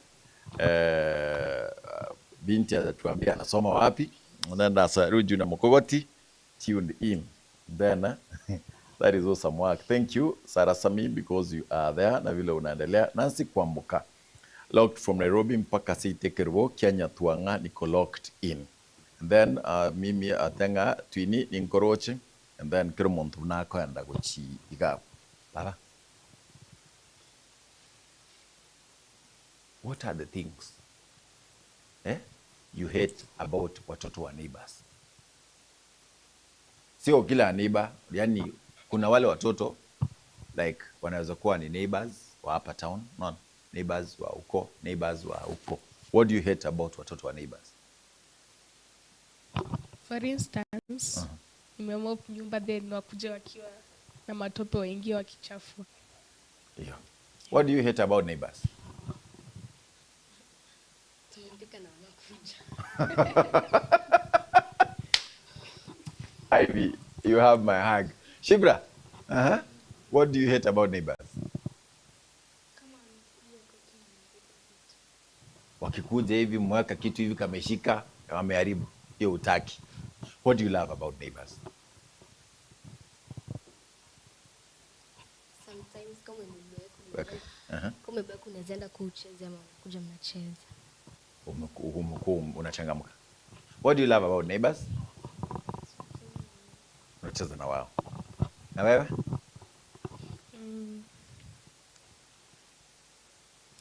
Binti atatuambia anasoma wapi. And then that's Ruju na Mokogoti tuned in. Then that is awesome work. Thank you Sarah Sami because you are there. Na vile unaendelea. Nancy Kwamboka, locked from Nairobi mpaka City Kerubo, Kenya Tuanga, niko locked in. And then mimi atenga twini ninkoroche. And then kirumuntu nako enda guchi iga. Baba. What are the things you hate about watoto wa neighbors? Sio kila neighbor, yani kuna wale watoto like wanaweza kuwa ni neighbors wa hapa town, no, neighbors wa uko, neighbors wa uko. What do you hate about watoto wa neighbors? For instance, nimemop nyumba then wakuja wakiwa na matope waingie wakichafua. Yeah. What do you hate about neighbors? Tumepika na wanakuja. Ivy, you have my hug. Shibra, what do you hate about neighbors? Wakikuja hivi mweka kitu hivi kameshika, wameharibu, hiyo hutaki. What do you love about neighbors? Sometimes kama umebeba, kama umebeba unaweza kucheza ama unakuja mnacheza. Umekuwa unachangamka. What do you love about neighbors? Unacheza na wao. Na wewe?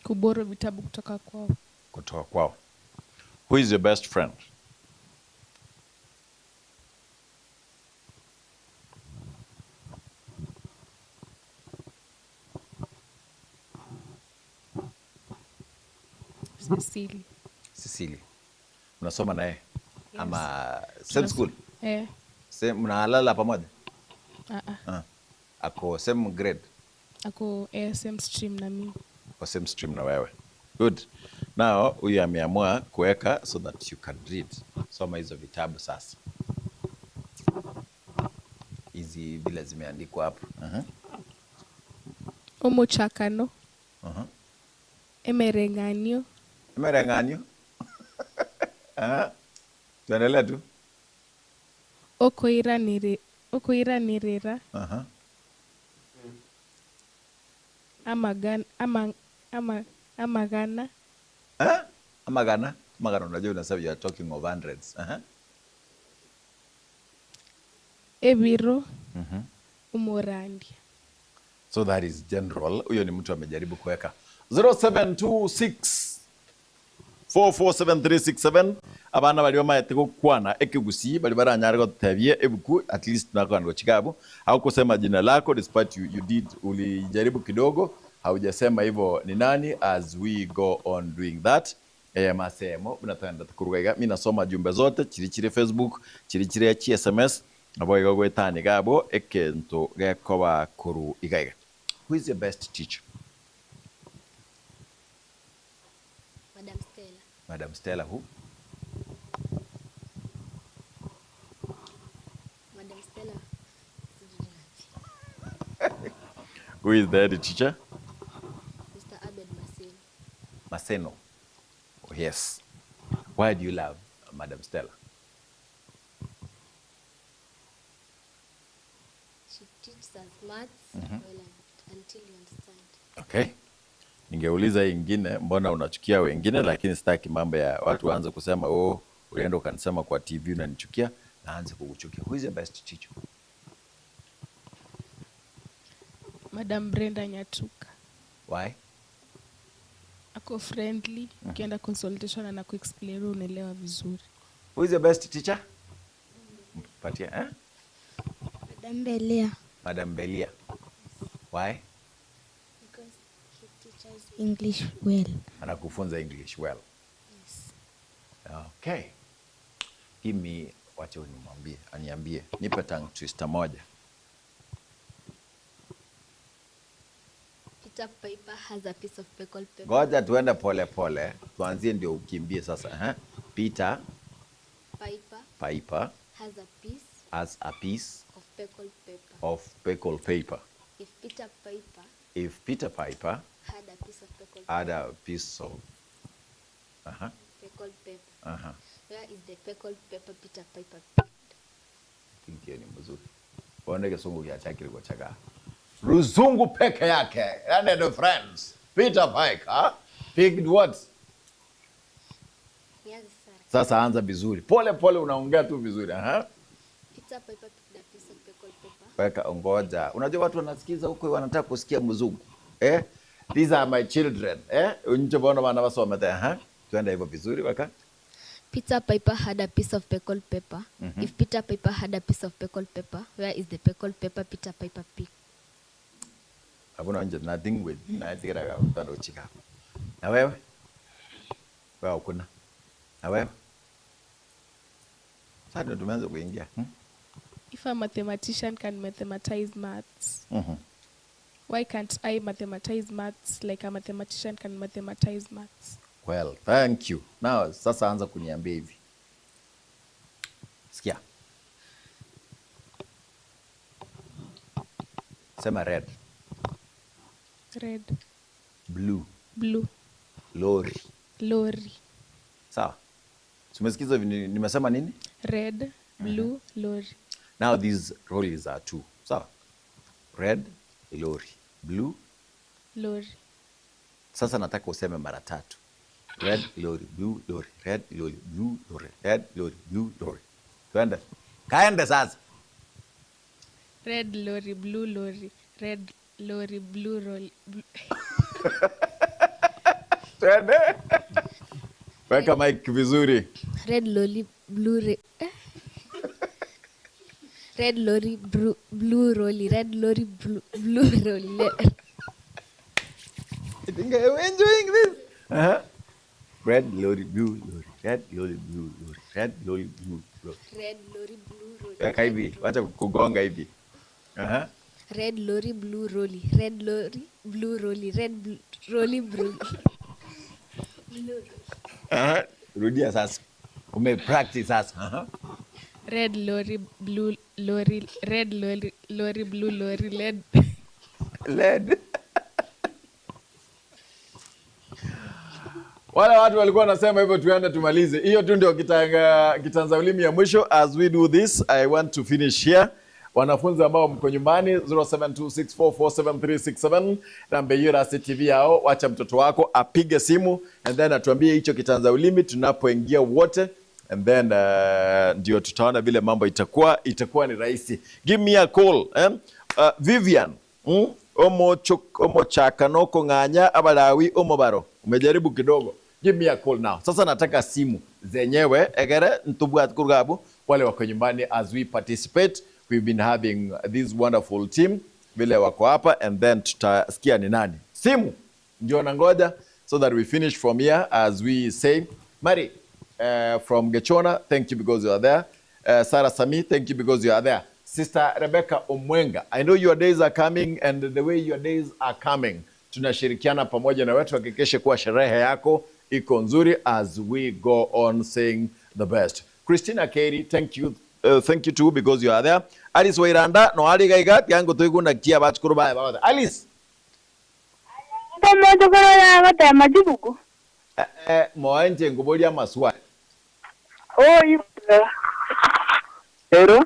Kuboro vitabu kutoka kwao. Kutoka kwao. Who is your best friend? Cecilia. Cecilia. Unasoma naye? Yes. Ama same school? Eh. Same, mnalala pamoja? Ah. Ako same grade? Ako same stream na mimi. Ako same stream na wewe. Good. Now, huyu ameamua kuweka so that you can read. Soma hizo vitabu sasa. Hizi vile zimeandikwa hapo. Omochakano. Emereng'anio. Emereng'anio. Tuendelee tu. Okoiranirira. Amagana. Amagana. Amagana, unajua unasema you are talking of hundreds. Ebiro. Umorandi. So that is general. Huyo ni mtu amejaribu kuweka 0726 447367 abana bali bamaete gukwana ekigusi bali baranyare gotebie ebuku at least nakwango chikabu au kusema jina lako despite you did ulijaribu kidogo haujasema hivyo ni nani. As we go on doing that masemo bunatanda tukurugaiga mimi nasoma jumbe zote chiri chiri Facebook chiri chiri chi SMS nabo igo gwetani gabo ekento gekoba kuru igaiga. Who is your best teacher? Madam Stella. Madam Stella who? Madam Stella. Who is the head teacher? Mr. Abed Maseno. Maseno. Oh, yes. Why do you love Madam Stella? She teaches us maths well until you understand. Okay. Ningeuliza ingine mbona unachukia wengine, lakini sitaki mambo ya watu waanze kusema oh, ulienda ukanisema kwa TV unanichukia, naanze kukuchukia. Who is your best teacher? Madam Brenda Nyatuka. Why? Ako friendly, ukienda consultation na kuexplain unaelewa vizuri. Who is your best teacher? Patia, eh? Madam Belia. Madam Belia. Why? Because he teaches English well. Anakufunza English well. Yes. Okay. Give me, wacha unimwambie, aniambie. Nipe tongue twister moja. Peter Piper has a piece of pickled pepper. Ngoja tuende pole pole. Tuanzie ndio ukimbie sasa, eh? Peter Piper Piper has a piece has a piece of pickled pepper. Of pickled paper. If Peter Piper If Peter Piper had a piece of pickled had a piece of pickled pepper. Where is the pickled pepper Peter Piper picked? Think hiyo ni mzuri. Waone kisungu kia chake kilikuwa chaka. Ruzungu peke yake. And the friends. Peter Piper picked what? Yes, sir. Sasa anza vizuri. Pole pole unaongea tu vizuri, Peter Piper picked a piece of pickled pepper. Weka ngoja. Unajua watu wanasikiza huko wanataka kusikia mzungu. Eh? These are my children. Eh? Unje bona bana basoma tena, Tuenda hivyo vizuri weka. Peter Piper had a piece of pickled pepper. If Peter Piper had a piece of pickled pepper, where is the pickled pepper Peter Piper picked? Hakuna nje nothing with na tira utando chika. Na wewe? Wewe kuna. Na wewe? Sasa ndio tumeanza kuingia. If a mathematician can mathematize maths, why can't I mathematize maths like a mathematician can mathematize maths? Well, thank you. Now, sasa anza kuniambia hivi. Sikia. Sema red. Red. Blue. Blue. Lorry. Lorry. Sawa. Tumesikiza nimesema nini? Red, blue, lorry. Now these lorries are two. Sawa. Red, lorry. Blue, lorry. Sasa nataka useme mara tatu. Red lorry, blue lorry, red lorry, blue lorry, red lorry, blue lorry. Tuende. Kaende sasa. Red lorry, blue lorry, red lorry, blue lorry. Tuende. Weka mic vizuri. Red lorry, blue red lorry, blue lorry, red lorry, blue lorry. I think I'm enjoying this. Red lorry blue lorry, red lorry blue lorry, red lorry blue lorry. Red lorry blue lorry. Weka hivi, wacha kugonga hivi. Aha. Red lorry blue lorry, red lorry blue lorry, red lorry blue. Blue. Aha. Rudia sasa. Ume practice sasa. Aha. Red lorry blue lorry, red lorry lorry blue lorry, red. Led. Wale watu walikuwa wanasema hivyo, tuende tumalize. Hiyo tu ndio kitanza ulimi ya mwisho. As we do this, I want to finish here. Wanafunzi ambao mko nyumbani, 0726447367 namba hiyo ya CTV yao, wacha mtoto wako apige simu and then atuambie hicho kitanza ulimi tunapoingia wote, and then ndio tutaona vile mambo itakuwa, itakuwa ni rahisi. Give me a call, eh? Vivian, omochaka noko ng'anya abalawi omobaro. Umejaribu kidogo. Give me a call now. Sasa nataka simu zenyewe egere ntubwa kurugabu wale wako nyumbani as we participate. We've been having this wonderful team vile wako hapa, and then tutasikia ni nani. Simu ndio nangoja so that we finish from here as we say. Mary from Gechona, thank you because you are there. Sarah Sami, thank you because you are there. Sister Rebecca Omwenga, I know your days are coming, and the way your days are coming, tunashirikiana pamoja na wetu hakikishe kuwa sherehe yako iko nzuri as we go on saying the best. Christina Kerry, thank you. Thank you too because you are there. Alice Wairanda, no ali gaiga yangu tuiguna kia bachukuru baya baba. Alice. Majibuku. Moenje ngubolia maswali. Oh, Pero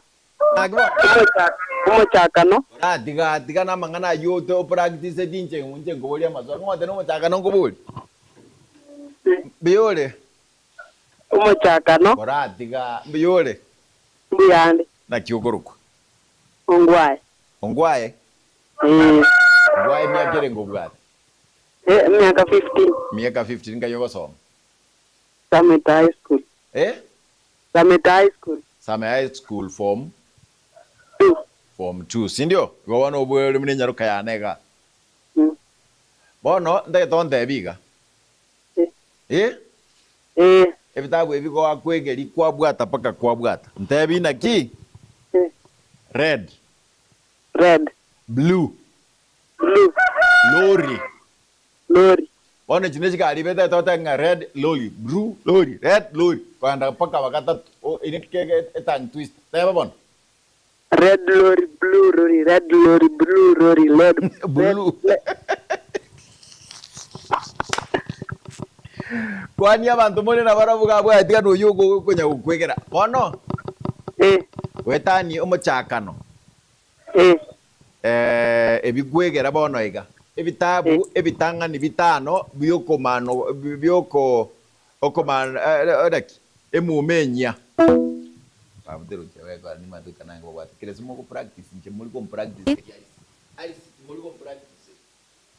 umuchakano. Diga diga na mangana yote o practice dinche unje ngubolia maswali. Ngote no muchakano ngubuli. Biore. Umuchakano. Ora diga biore. Mbuyande. Na kiuguruko. Ongwae. Ongwae? Ongwae miaka ile ngubwate. Miaka 15. Miaka 15 ngayo soma. Summit High School. Eh? Summit High School. Summit High School form 2. Form 2, si ndio? Go wana obwele mune nyaruka ya nega. Bono ndagetonde biga. Eh? Eh. Ebitabu ebiko akwegeri kwabwata paka kwabwata. Ntebi na ki? Red. Red. Blue. Blue. Lorry. Lorry. Bono chinechika alibeta tota nga red lorry, blue lorry, red lorry. Kwanda paka wakata inekege etan twist. Teba bono. Red lorry, blue lorry, red lorry, blue lorry, red blue. Kwani abantu mone na baravuga bwa atiga no yugo kunya gukwegera. Bono. Eh. Wetani omochakano. Eh. Ebigwegera bono iga. Ebitabu ebitangani bitano byokomano byoko okomano odaki emumenya. Pamutero cheweka ni matuka nango bwati. Kile simo ko practice nche muri ko practice. Alice muri ko practice.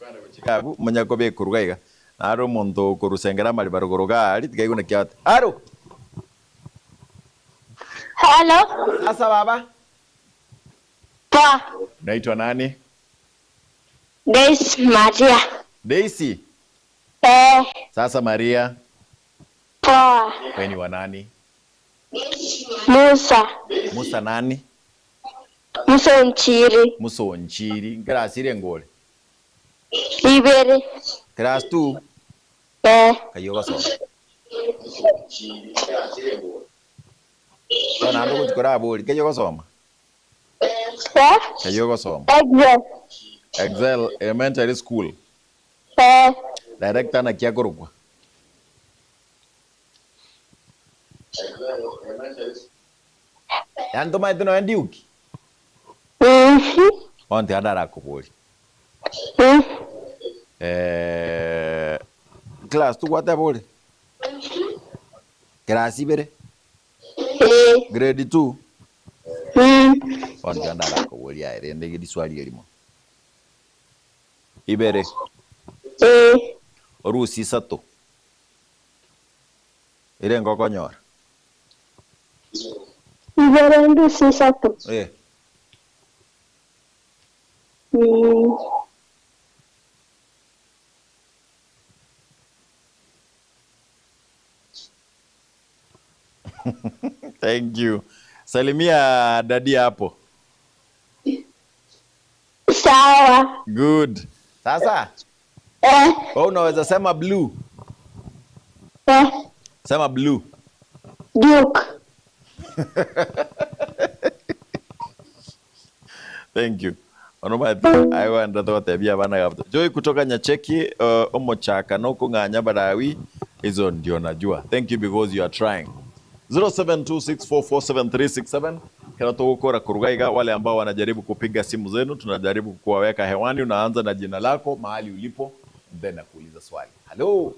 Bana gochikabu munyako bekuruga iga. Aro omonto okorusengera mari barugoroga ari tigaiguna kiate. Aro. Hello. Sasa baba. Pa. Naitwa nani? Daisy Maria. Daisy. Eh. Sasa Maria. Poa. Wewe ni wa nani? Musa. Musa nani? Musa Nchiri. Musa Nchiri. Class ile ngole. Ibere. Class 2. Eh. Kayo basoma. Kana ndo kuchikora aboli. Kayo basoma. Eh? Kayo basoma. Excel. Excel Elementary School. Eh. Director na kiakorokwa. Yanto maite no endiuki. Mhm. Onte andara kuboli. Eh, class tu kwata boli. Class ibere. Eh. Grade 2. Onte andara kuboli aire ndege diswali elimo. Ibere. Eh. Orusi sato. Ire ngokonyora. Ibere ndusi sato. Eh. Thank you. Salimia dadi hapo. Sawa. Good. Sasa Eh, wewe unaweza sema blue. eh, Sema blue. Duke. Thank you. Onomaaiwandathogatebia bana gabto. Joy kutoka Nyacheki, omochaka nokung'anya barawi hizo ndio najua. Thank you because you are trying. 0726447367 kana tugukora kurugaiga wale ambao wanajaribu kupiga simu zenu, tunajaribu kuwaweka hewani. Unaanza na jina lako, mahali ulipo, then nakuuliza swali. Hello.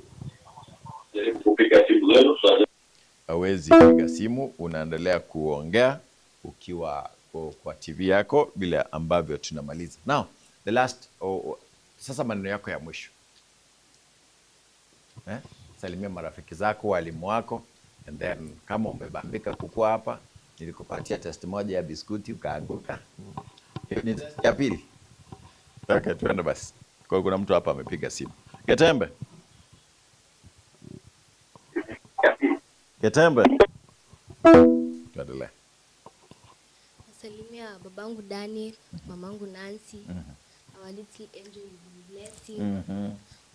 Hawezi piga simu, unaendelea kuongea ukiwa kwa TV yako vile ambavyo tunamaliza. Now, the last sasa maneno yako ya mwisho. Eh? Salimia marafiki zako, walimu wako, and then kama umebambika kukua hapa, nilikupatia test moja ya biskuti ukaanguka. Hiyo ni test ya pili. Okay, tuende basi. Kwa kuna mtu hapa amepiga simu. Getembe. Getembe. Tuendelee. Nasalimia babangu Daniel, mamangu Nancy, our little angel Blessing,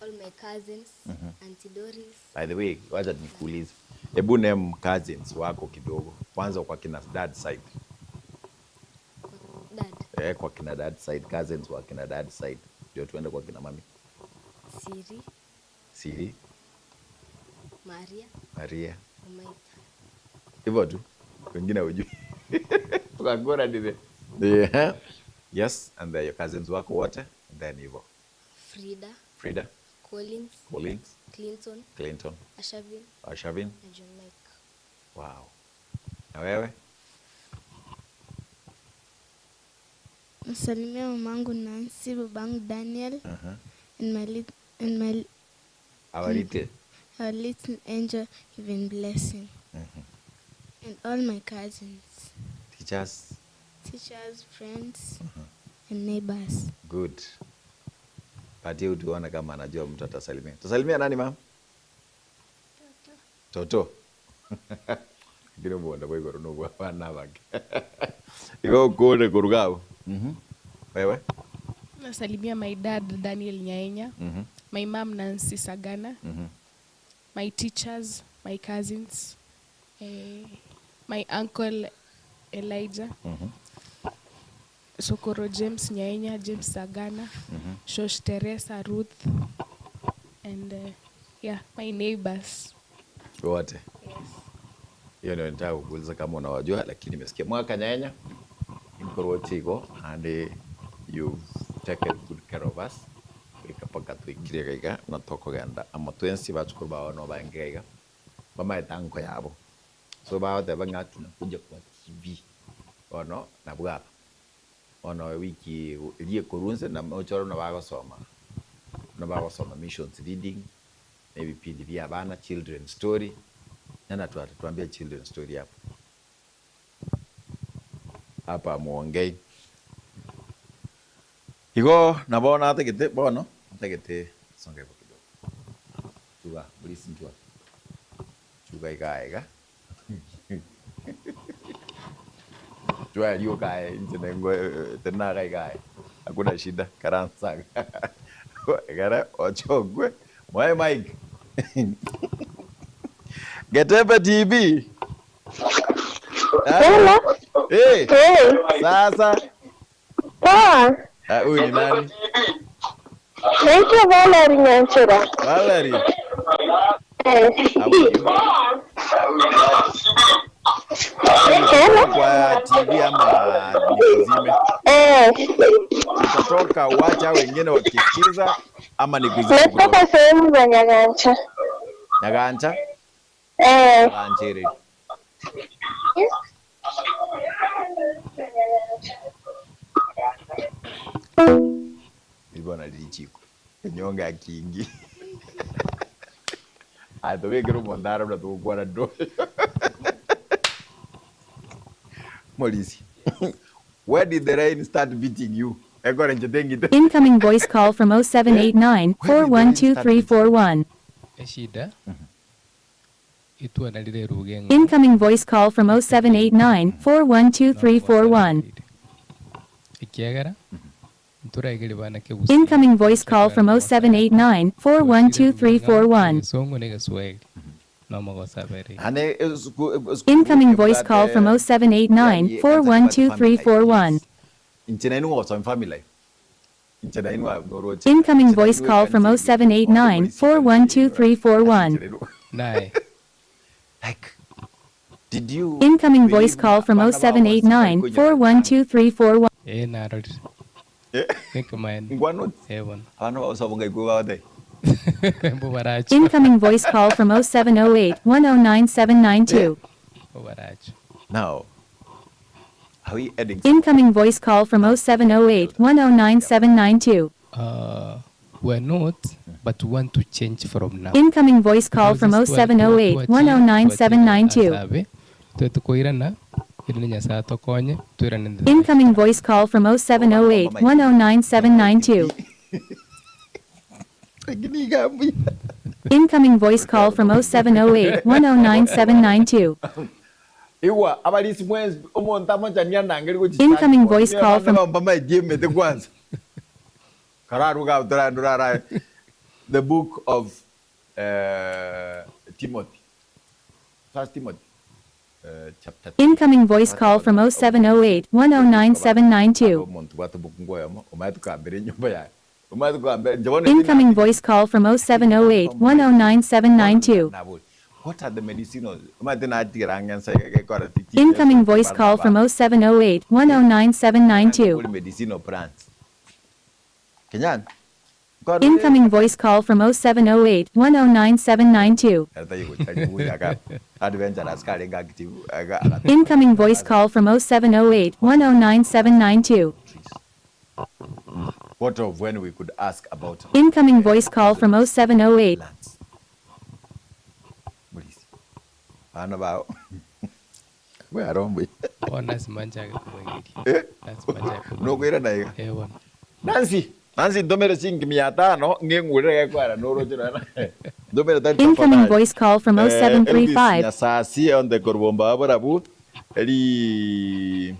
all my cousins, Auntie Doris. By the way, wacha nikuulize. Hebu name cousins wako kidogo. Kwanza kwa kina dad side. Dad, Eh, kwa kina dad side, cousins wa kina dad side. Ndio tuende kwa kina mami. Siri, Siri, Maria, Maria. Umaita. Hivyo tu. Wengine hujui. Tukagora ndivyo. Yeah. Yes, and then your cousins wako wote, and then hivyo. Frida, Frida, Collins, Collins, Clinton, Clinton, Ashavin Ashavin. na John Mike. Wow. Na wewe? Nasalimia mamangu Nancy, babangu Daniel, and my Our little. our little angel Even Blessing, and all my cousins, Teachers. teachers, friends, and neighbors. Good. Patie tuone kama anajua mtu atasalimia. Tasalimia nani ma'am? Toto. Toto. Ngire mwona kwa igoro no bwana bake. Iko kule kurugao. Wewe? Nasalimia my dad Daniel Nyaenya, my mom Nancy Sagana, my teachers, my cousins, my uncle Elijah, Sokoro James Nyaenya, James Sagana, Shosh Teresa, Ruth, and yeah, my neighbors. Wote. Hiyo ndio nitaka kukuuliza kama unawajua, lakini nimesikia mwaka Nyaenya inkorotiko and you've taken good care of us. Ikapaka tuikirie gaiga na tokogenda ama twensi bachukuru bao no baenge gaiga bamaeta nko yabo so baoteba ng'a tunakuja kwa TV ono na bwapa ono wiki rie kurunze na ochoro na bagosoma na bagosoma missions reading na vipindi vya bana children story nana tuambia children story hapo hapa muongei igo nabona ategete bono ategete songe kwa kidogo chuga please nchua chuga ikaiga chua hiyo kae nje tena kae hakuna shida karansa gara ochogwe mwae Mike Getembe TV. Hello. Hey. Hey. Sasa Poa. huyu ni nani? Naitwa Valerie Nyanchura. Valerie. Eh. How are you? Hello. Kwa TV ama nikuzime? Eh. Utatoka uacha wengine wakisikiza ama nikuzime? Natoka sehemu za Nyagancha. Nyagancha? Eh. Nyaganchiri. Ibona lichiko. Nyonga kingi. Atowekero mondaro na tukwana do. Molisi. Where did the rain start beating you? Incoming voice call from 0789 412341. Eshida Itwanarire ruge Incoming voice call from 0789 412341. Ekiagera nturaigeri bana kegusi. Incoming voice call from 0789 412341. Songo ne Kiswahili. No magosa bere. Ane Incoming voice call from 0789 412341. Inchena inu ngoso family. Inchena inu ngoroche. Incoming voice call from 0789 412341. Nae. Like, did you Incoming voice call from 0789 412341. Eh narori. Think man. Ngwano. Eh bon. Abana basabonga ikuba bate. Bubaracho. Incoming voice call from 0708 109792. Bubaracho. Now, are we adding Incoming voice call from 0708 109792. We're not, but we want to change from now. Incoming voice call from 0708 109792. Incoming voice call from 0708 109792. Incoming voice call from 0708 109792. Incoming voice call from the book of Timothy. First Timothy. Chapter 3. Incoming voice call from 0708 109792. Incoming voice call from 0708 109792. What are the medicinal? Incoming voice call from 0708 109792. Medicinal plants. Kenyan. Incoming voice call from 0708 109792. Incoming voice call from 0708 109792. What of when we could ask about Incoming voice call from 0708. Nancy. Nancy ndomere shilingi 500 ngengurire kwara noro chira ndomere tari. Incoming voice call from 0735. Nyasasi on the Korbomba Borabu eli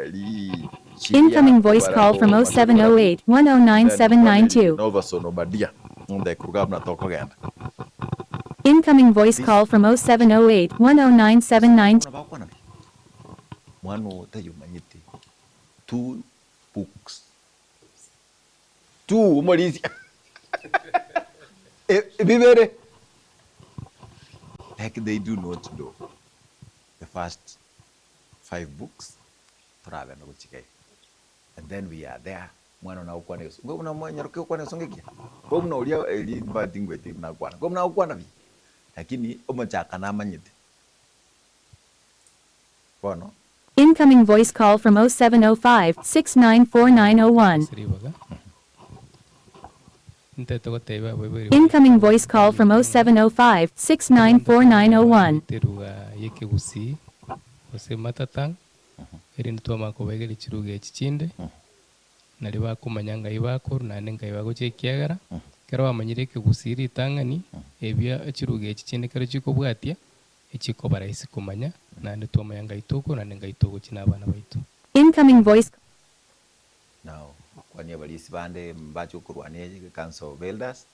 eli. Incoming voice call from 0708 109792. Nova Sonobadia on the Kurgabna Tokoganda. Incoming voice call from 0708 109792. Mwano tayumanyite 2 books. 2 umalizi. Bibere. Like they do not know the first 5 books. And then we are there. Mwana na ukwana yesu. Ngo mna mwanyaruke ukwana songekia. Ngo mna ulia eli batingwete mna ukwana. Ngo mna ukwana vi. Lakini omochaka na manyite. Bono. Incoming voice call from 0705 694901. Incoming voice call from 0705 694901. Incoming voice. Now, kwani abalisi bande mbacho kurwane Council of Elders.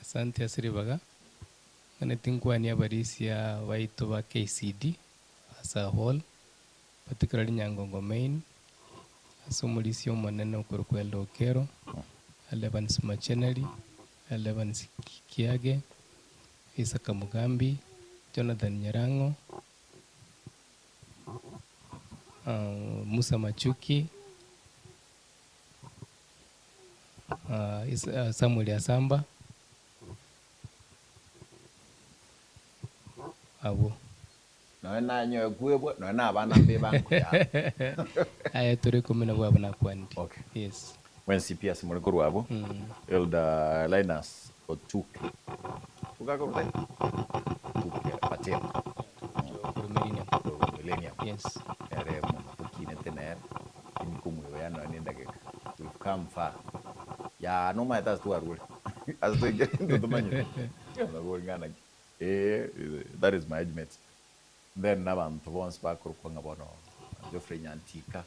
Asante asiribaga. Ngane abalisi ya waito wa KCD as a whole, particularly Nyangongo main. Asomulisi omonene okurukwenda Okero, Elevans Macheneli, Elevans Kiage, Isaka Mugambi, Jonathan Nyarango, Musa Machuki, Samuel Asamba. Abo. No na nyo kuebwa no na bana be banko ya. Aya tore kumena bwa bana kwandi. Okay. Yes. When CPS muri abo. Elder Linus Otuke. Ukako rutai. Tuke Patel. Millennium. Millennium. Yes. Ere tukine tener inkumwe ya no nenda ke. We've come far. Ya no ma tas tu arule. As to get into the money. That is my age mate. Then n'abantu bonse bakorwa bono Geoffrey Nyantika,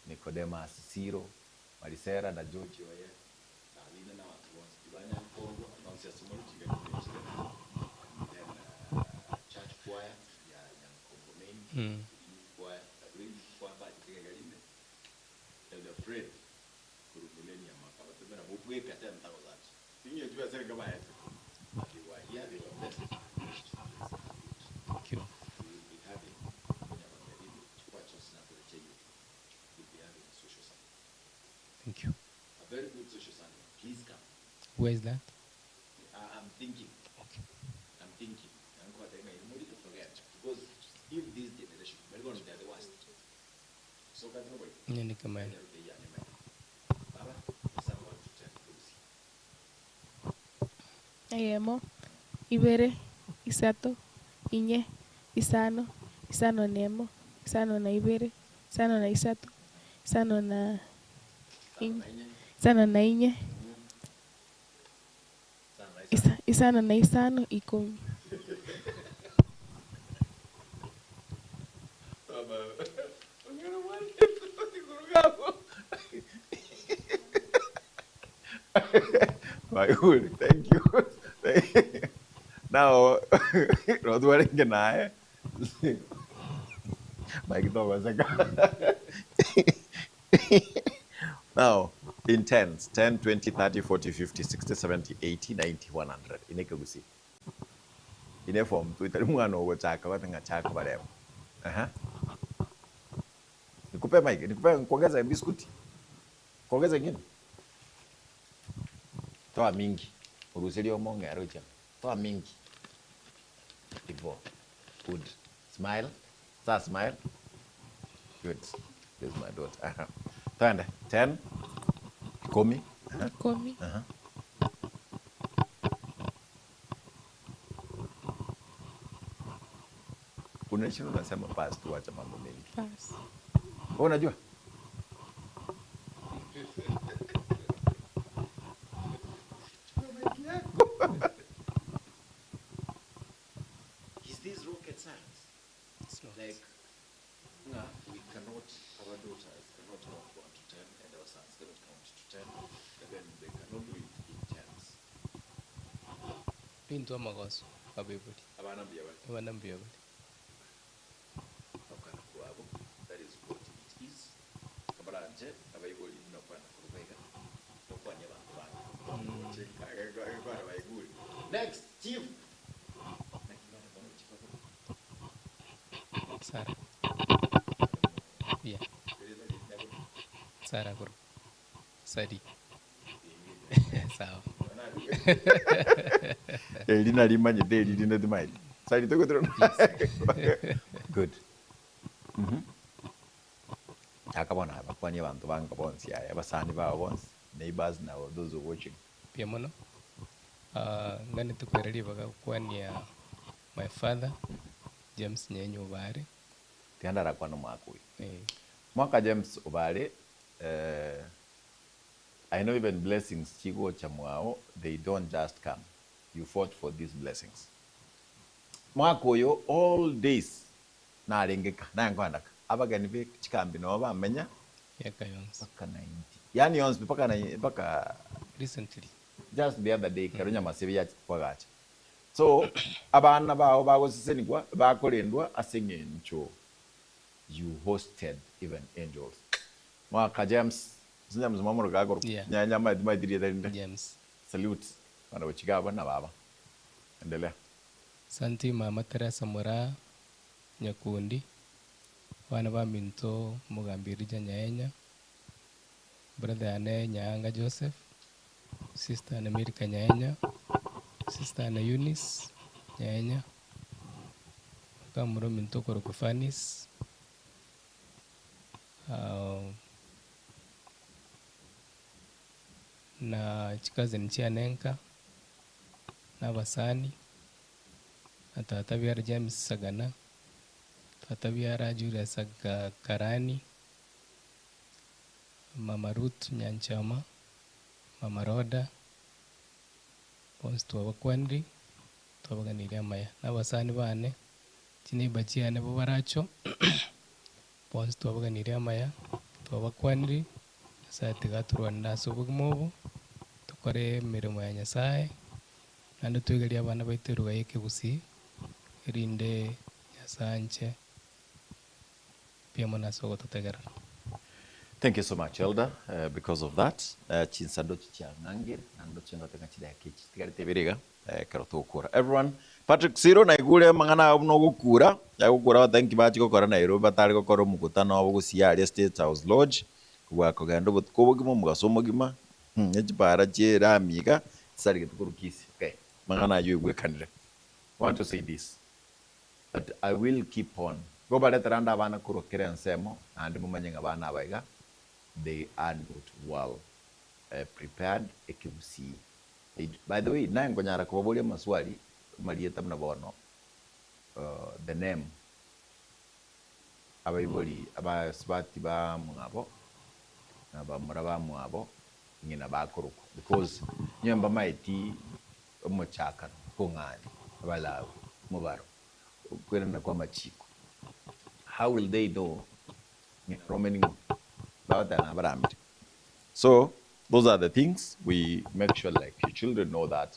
Nicodemus Siro, Marisera na George Oye. Sabina n'abantu bonse Ibanyankongo Annonciation Murukiga. Then church choir ya Nyankongo main. Choir, really choir bachigagarinde. Elder Fred kuru millennium akabatemera mubweka 10,000. Inyo jua sasa kama yetu. They were here, they were blessed. Thank you. We will be having we'll be having a social Sunday. Thank you. A very good social Sunday. Please come. Where is that? I'm thinking. Okay. I'm thinking. Because if this generation, we're going to be the worst. So that's nobody. Baba, someone to 10. Eyemo, ibere, isato, inye, isano, isano nemo, isano na ibere, isano na isato, isano na inye, isano na inye, isano na isano, ikumi. My good, thank you. Now, now, in tens, 10, 20, 30, 40, 50, 60, 70, 80, 90, 100. Inekagusi. Ine form tu itali mwana ugo chaka watenga chaka baremo. Aha. Nikupe mic, nikupe kuongeza biskuti. Kuongeza ingine. Toa mingi. Uruhusiwe omonge arocha. Toa mingi. Ivo. Good. Smile. Sa smile. Good. This is my daughter. Aha. Twende. 10. 10. 10. Aha. Unaishi unasema pass tu, acha mambo mengi. Pass. Wewe unajua? Is this rocket science? It's not. Like, nah, we cannot, our daughters cannot count 1 to 10, and our sons cannot count to 10, and then they cannot do it in tens. Bintu amagoso abebuli. Abana mbiyabali. Abana mbiyabali. That is what it is. Kabaranje, abayigoli mnakwana kurubega. Nokwanya bantu bantu. Next, chief. Sarah. Yeah. Sarah Guru. Sadi. Sawa. Elina limanye de elina dimaili. Sadi toko tro. Good. Akabona abakwanye abantu banga bonsi aya abasani babo bonsi neighbors now those who watching. Pia mono. Ngani tukwereli bakakwania my father James Nyenyo Obare. Tiandara kwano mwaka uyu. Mwaka James Obare, I know even blessings chigo cha mwao, they don't just come. You fought for these blessings. Mwaka uyu all days na arengeka na ngwandaka. Abageni be chikambi no bamenya yaka yonse paka 90. Yani yonse paka na paka recently. Just the other day karunya masibi ya kwagacha. So abana bao bagosisenigwa bakolendwa asengencho. You hosted even angels. Mwaka James sinya mzimamuro gagoro. Nyanya madiri James. Salute. Bana bochigaba na baba. Endelea. Santi Mama Teresa Mura Nyakundi. Wana ba minto Mugambirija Nyaenya. Brother ane Nyaanga Joseph. Sister ane America Nyaenya. Sister ane Eunice Nyaenya. Kamuro minto Korokofanis. Na chikazi nchianenka na basani na tata biara James Sagana, tata biara Julius Karani, Mama Ruth Nyanchama, Mama Roda, Ponce Tuabakwandi, Twabaganirie amaya n'abasani bane chineiba chiane bo baracho bonsi twabaganirie amaya twabakwaniri Nyasaye tigaturwanira ase obogima obo tukore emirimo ya Nyasaye naende twegerie abana baito eruga ya ekegusii erinde Nyasaye anche pia mono ase ogototegerera. Thank you so much, Elder, because of that. Chinsando chiangangire, nando chingateka chidaki chitigarite biriga, kero tugukura. Everyone, Patrick Siro na igure mangana no gukura, ya gukura thank you bachi gukora Nairobi batari gukora mukutano wabo gusia State House Lodge, kwa kugenda butuko bugimo mugasomo gima, n'ekibara kyeramiga, sari getukurukisi. Okay. Mangana ayo igwekanire. I want to say this, that I will keep on. Go bareteranda abana kurokera ensemo, and mumanye abana abaiga. They are not well prepared. Ekebusii. By the way, naye ngonyara kubaboria maswali marieta mnabono the name abaibori abasibati ba mwabo na bamura ba mwabo ngina bakoruko because nyamba maiti omuchaka kongani abalawo mubaro kwerana kwa machiko. How will they know ngina romening So those are the things we make sure like your children know that.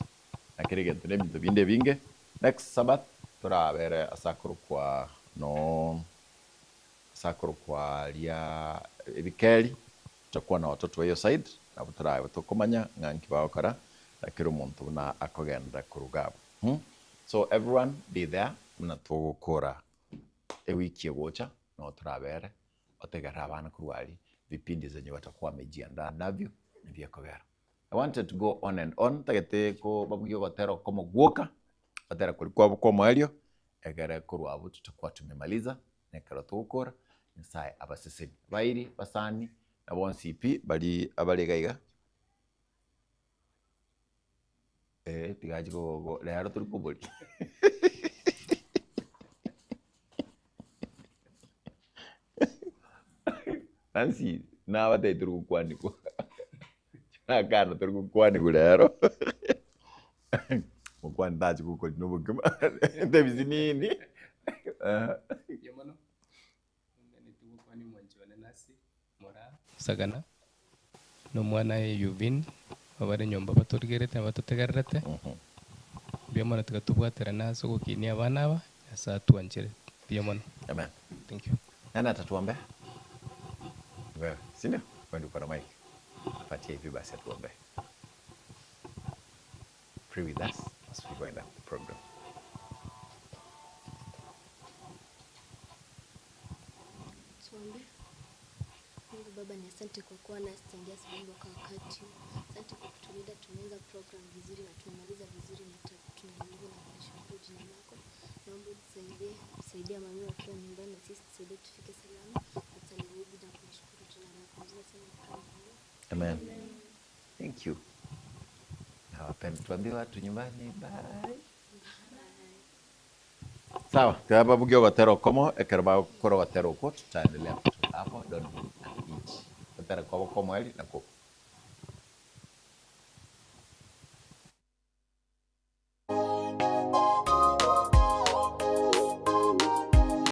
Next Sabbath turabere asakuru kwa no asakuru kwa lia ebikeli tutakuwa na watoto wa hiyo side na turabe tukumanya nganki bakora lakini omuntu na akogenda kurugabo. So everyone be there mna tugukora ewiki egocha no turabere otegera abana kurwali vipindi zenye watakuwa wamejiandaa navyo ni vya kogera. I wanted to go on and on tagete ko babugio gotero komo guoka batera kulikuwa kwa mwelio egere kurwabu tutakuwa tumemaliza nekero tugukora Nyasaye abaseseni bairi basani na bonsi pi bali abalegaiga tigaji go lero turi kuboli Nancy nabate turi kukwaniko akana turi kukwaniko lero mukwani tachi kukoli nobukima ndebisi nini Yamano nitukwani mwanjone nasi mora sagana no mwana Yuvin babare nyomba batorigerete batotegererete biomono tukatubwatira naso gukinia abana aba Nyasaye atuanchere biomono. Amen. Thank you. Nani atatuombea? Wewe, si ndio? Wewe ndio uko na mic. Patia hivi basi atuombe. Pray with us as we wind up the program. Tuombe. Mungu Baba, ni asante kwa kuwa nasi tangia asubuhi mpaka wakati. Asante kwa kutulinda, tumeanza program vizuri na tumemaliza vizuri na tunaendelea na kushukuru jina lako. Naomba utusaidie, tusaidie mami wakiwa nyumbani na sisi tusaidie tufike salama. Tusalimie na kushukuru jina lako. Tunasema Amen. Thank you. Nawapenda, tuambie watu nyumbani bye. Sawa, tuwababugia watero komo, ekerba koro watero ko tutaendelea kutoka hapo don't move an inch. Watero komo komo eli na ko